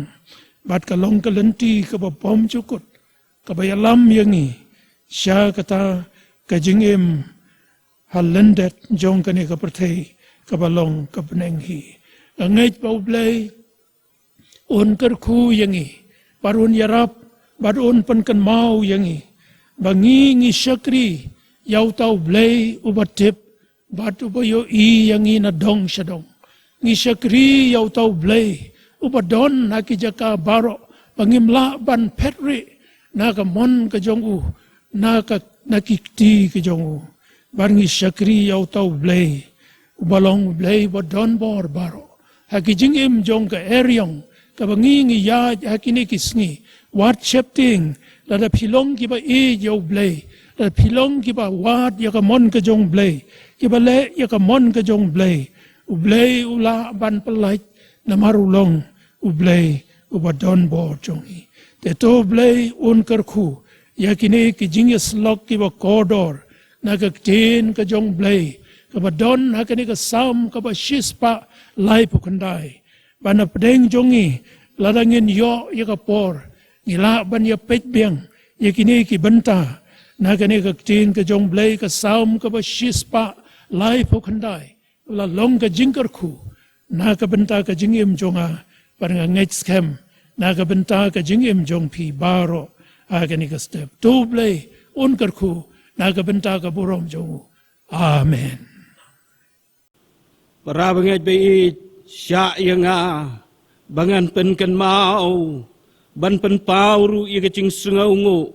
bad ka long ka lynti kaba bymjukut, kaba ïalam ïa ngi sha kata ka jingim ha lyndet jong kane ka pyrthei kaba long ka bneng hi. Nga ngeit ba U Blei un kyrkhu ïa ngi, bad un ïarap, bad un pynkynmaw ïa ngi ba ngi, ngi shakri ïa uta U Blei uba tip bad uba ïohi ïa ngi na dong sha dong. Ngi shakri ïa uta U Blei uba don ha ki jaka baroh, ba ngim lah ban phet rieh na ka mon ka jong u, na ka, na ki kti ka jong u. Bad ngi shakri ïa uta U Blei uba long U Blei ba don bor baroh ha ki jingim jong ka eriong kaba ngi, ngi ïaid ha kine ki sngi. Wat sheptieng, lada phi long kiba ïeit ïa U Blei, lada phi long kiba wad ïa ka mon ka jong U Blei, kiba leh ïa ka mon ka jong U Blei, U Blei u lah ban pyllait, namar u long U Blei uba don bor jong ngi. Te to U Blei un kyrkhu ïa kine ki jingïasyllok kiba kordor na ka ktien ka jong U Blei, kaba don ha kane ka Salm kaba shispah laiphew khyndai. Ba na pdeng jong ngi, lada ngin ïoh ïa ka por, ngi lah ban ïa peit biang ïa kine ki bynta na kane ka ktien ka jong U Blei, ka Salm kaba shispah laiphew khyndai. La long ka jingkyrkhu na ka bynta ka jingim jong nga, bad nga ngeit skhem na ka bynta ka jingim jong phi baroh ha kane ka step. To U Blei un kyrkhu na ka bynta ka burom jong u. Amen. Para bangeit ba ïeit, shah ïa nga ba ngan pynkynmaw, ban pynpaw ruh ïa ka jingsngewnguh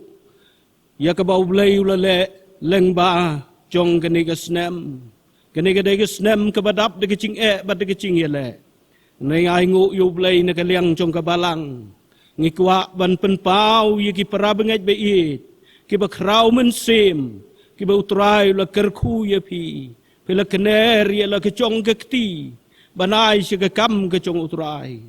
ïa kaba U Blei u la leh lyngba jong kane ka snem. Kane ka dei ka snem kaba dap da ka jingeh bad da ka jingïaleh. Ngi ainguh ïa U Blei na ka liang jong ka balang. Ngi kwah ban pynpaw ïa ki para bangeit ba ïeit, kiba khraw mynsiem, kiba U Trai u la kyrkhu ïa phi. Phi la kner ïa la ka jong ka kti ban ai sha ka kam ka jong U Trai.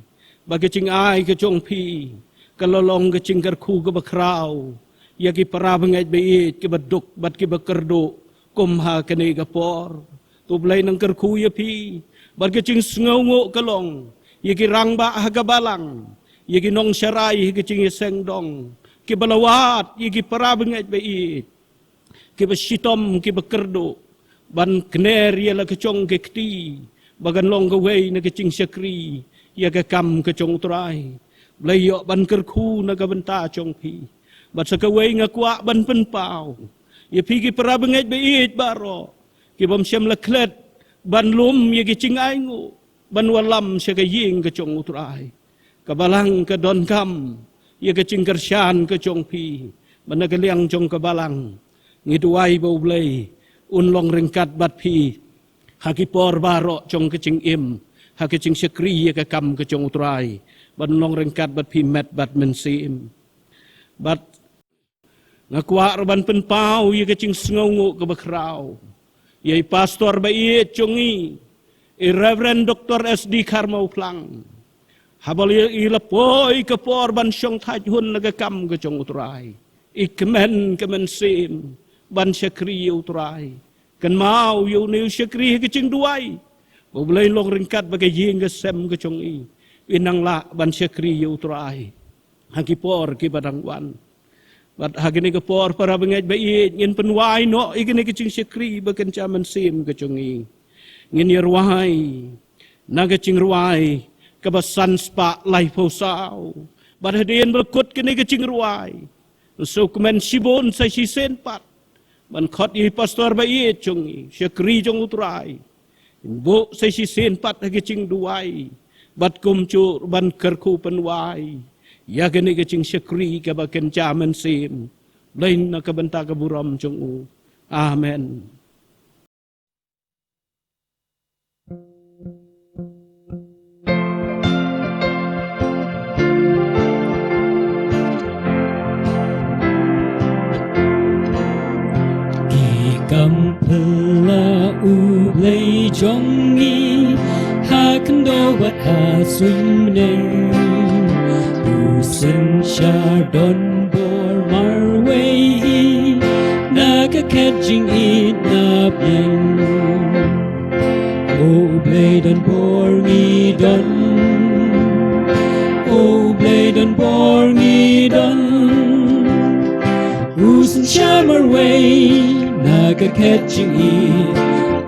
Ba ka jingai ka jong phi ka la long ka jingkyrkhu kaba khraw ïa ki para bangeit ba ïeit, kiba duk bad kiba kyrduh kum ha kane ka por. To U Blei nang kyrkhu ïa phi. Bad ka jingsngewnguh ka long ïa ki rangbah ha ka balang, ïa ki nongsharai ha ka jingïaseng dong, kiba la wad ïa ki para bangeit ba ïeit, kiba shitom, kiba kyrduh ban kner ïa la ka jong ka kti, ba kan long kawei na ka jingshakri ïa ka kam ka jong U Trai. Blei ïoh ban kyrkhu na ka bynta jong phi. Bad sa kawei nga kwah ban pynpaw ïa phi ki para bangeit ba ïeit baroh, kibym shym la klet ban lum ïa ki jingainguh ban wallam sha ka ïing ka jong U Trai. Ka balang ka donkam ïa ka jingkyrshan ka jong phi. Bad na ka liang jong ka balang, ngi duwai ba U Blei un long ryngkat bad phi ha ki por baroh jong ka jingim, ha ka jingshakri ïa ka kam ka jong U Trai. Bad un long ryngkat bad phi met bad mynsiem. Bad nga kwah ruh ban pynpaw ïa ka jingsngewnguh kaba khraw ïa i pastor ba ïeit jong ngi, i Reverend Doktor S D Kharmawphlang. Haba i la poi ka por ban shong thait hun na ka kam ka jong U Trai, i kmen ka mynsiem ban shakri ïa U Trai. Kynmaw ïa une u shakri ha ka jingduwai ba U Blei long ryngkat bad ka ïing ka sem ka jong i, i nang lah ban shakri ïa U Trai ha ki por kiba dang wan. Bad ha kane ka por, para bangeit ba ïeit, ngin pynwai noh ïa kane ka jingshakri ba kynja mynsiem ka jong ngi. Ngin ïa rwai na ka jingrwai kaba san spah laiphew saw. Bad hadien ba la kut kane ka jingrwai, sngewkmen shibun sa shisien pat ban khot ïa i pastor ba ïeit jong ngi, shakri jong U Trai, in buh sa shisien pat ha ka jingduwai, bad kumjuh ban kyrkhu pynwai ïa kane ka jingshakri kaba kynja mynsiem. Blei na ka bynta ka burom jong u. Amen. Ki kam phylla U Blei jong ngi, ha khyndew bad ha Suiñ mynne u synshar don bor marwei na ka khet jingïeit na pdeng. O Blei, don bor ngi don. O Blei, don bor ngi don. U synshar marwei na ka khet jingïeit.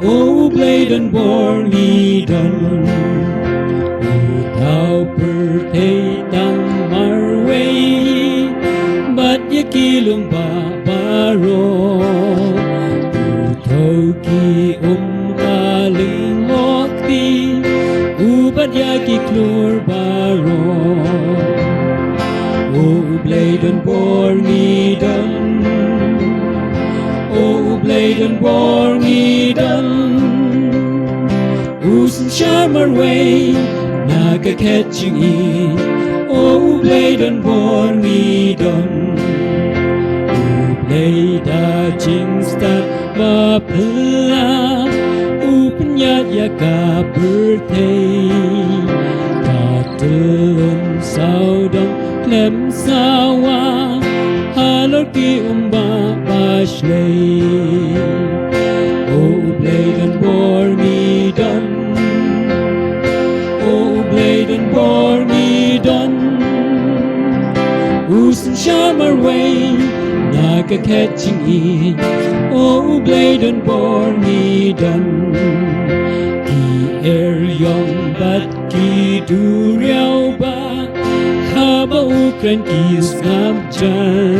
O Blei, don bor ngi don. U thaw pyrthei tang marwei bad ïa ki lum ba baroh. U thaw ki um ka lyngkhuh kti, u bat ïa ki khlur baroh. O Blei, don bor ngi don. O Blei, don bor ngi don. U synshar marwei na ka khet jingïeit. O Blei, don bor ngi don. U Blei, da jingstad ba phylla u pynïaid ïa ka pyrthei. Ka tyllun sawdong khlem sawa halor ki um ba bashlei. O Blei, don bor ngi don. O Blei, don bor ngi don. U synshar marwei na ka khet jingïeit. O Blei, don bor ngi don. Ki eriong bad ki duriaw ba haba u kren ki sngap jar.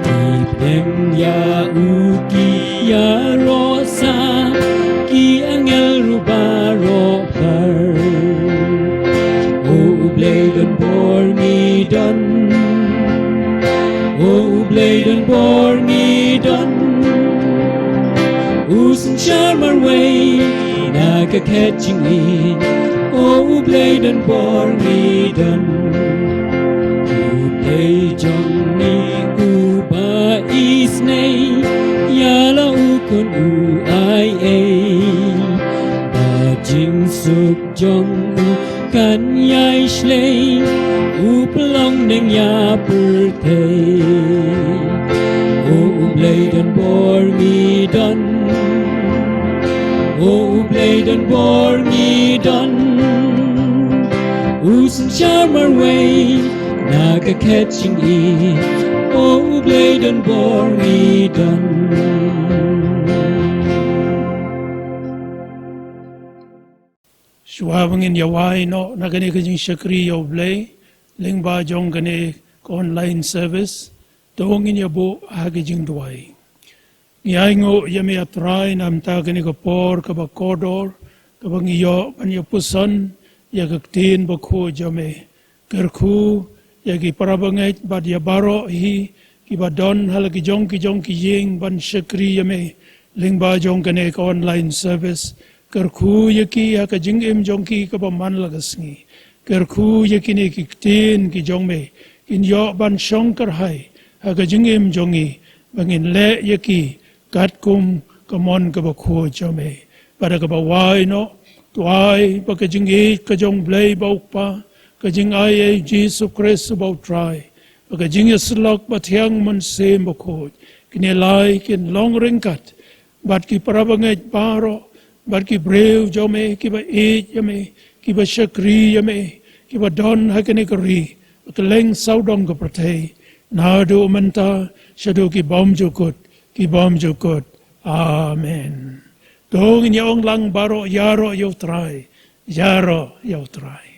Ki pdeng ïa u ki ïaroh sah, ki angel ruh baroh phar. O Blei, don bor ngi don. O Blei, don bor ngi don. U synshar marwei na ka khet jingïeit. O Blei, don bor ngi don. U Blei jong ngi uba isynei, ïa la u khun u ai ei. Ba jingsuk jong u kan ïai shlei, u pynlong neng ïa pyrthei. O Blei, don bor ngi don. O Blei, don bor ngi don. U synshar marwei na ka khet jingïeit. O Blei, don bor ngi don. Shuwa ba ngin ïa wai noh na kane ka jingshakri ïa U Blei lyngba jong kane ka online service, to ngin ïa buh ha ka jingduwai. Ngi ainguh ïa me, A Trai, na ka bynta kane ka por kaba kordor kaba ngi ïoh ban ïa puson ïa ka ktien bakhuid jong me. Kyrkhu ïa ki para bangeit bad ïa baroh hi kiba don ha la ki jong ki jong ki ïing ban shakri ïa me lyngba jong kane ka online service. Kyrkhu ïa ki ha ka jingim jong ki kaba man la ka sngi. Kyrkhu ïa kine ki ktien ki jong me kin ïoh ban shong kyrhai ha ka jingim jong ngi, ba ngin leh ïa ki katkum ka mon kaba khuid jong me. Bad ha kaba wai noh, to ai ba ka jingïeit ka jong U Blei ba U Kpa, ka jingai ei U Jisu Khrist uba U Trai, bad ka jingïasyllok bathiang Mynsiem Bakhuid, kine lai kin long ryngkat bad ki para bangeit baroh, bad ki briew jong me kiba ïeit ïa me, kiba shakri ïa me, kiba don ha kane ka ri bad kylleng sawdong ka pyrthei, naduh mynta shaduh ki bymjukut ki bymjukut. Amen. To ngin ïa ong lang baroh, ïaroh ïa U Trai, ïaroh ïa U Trai.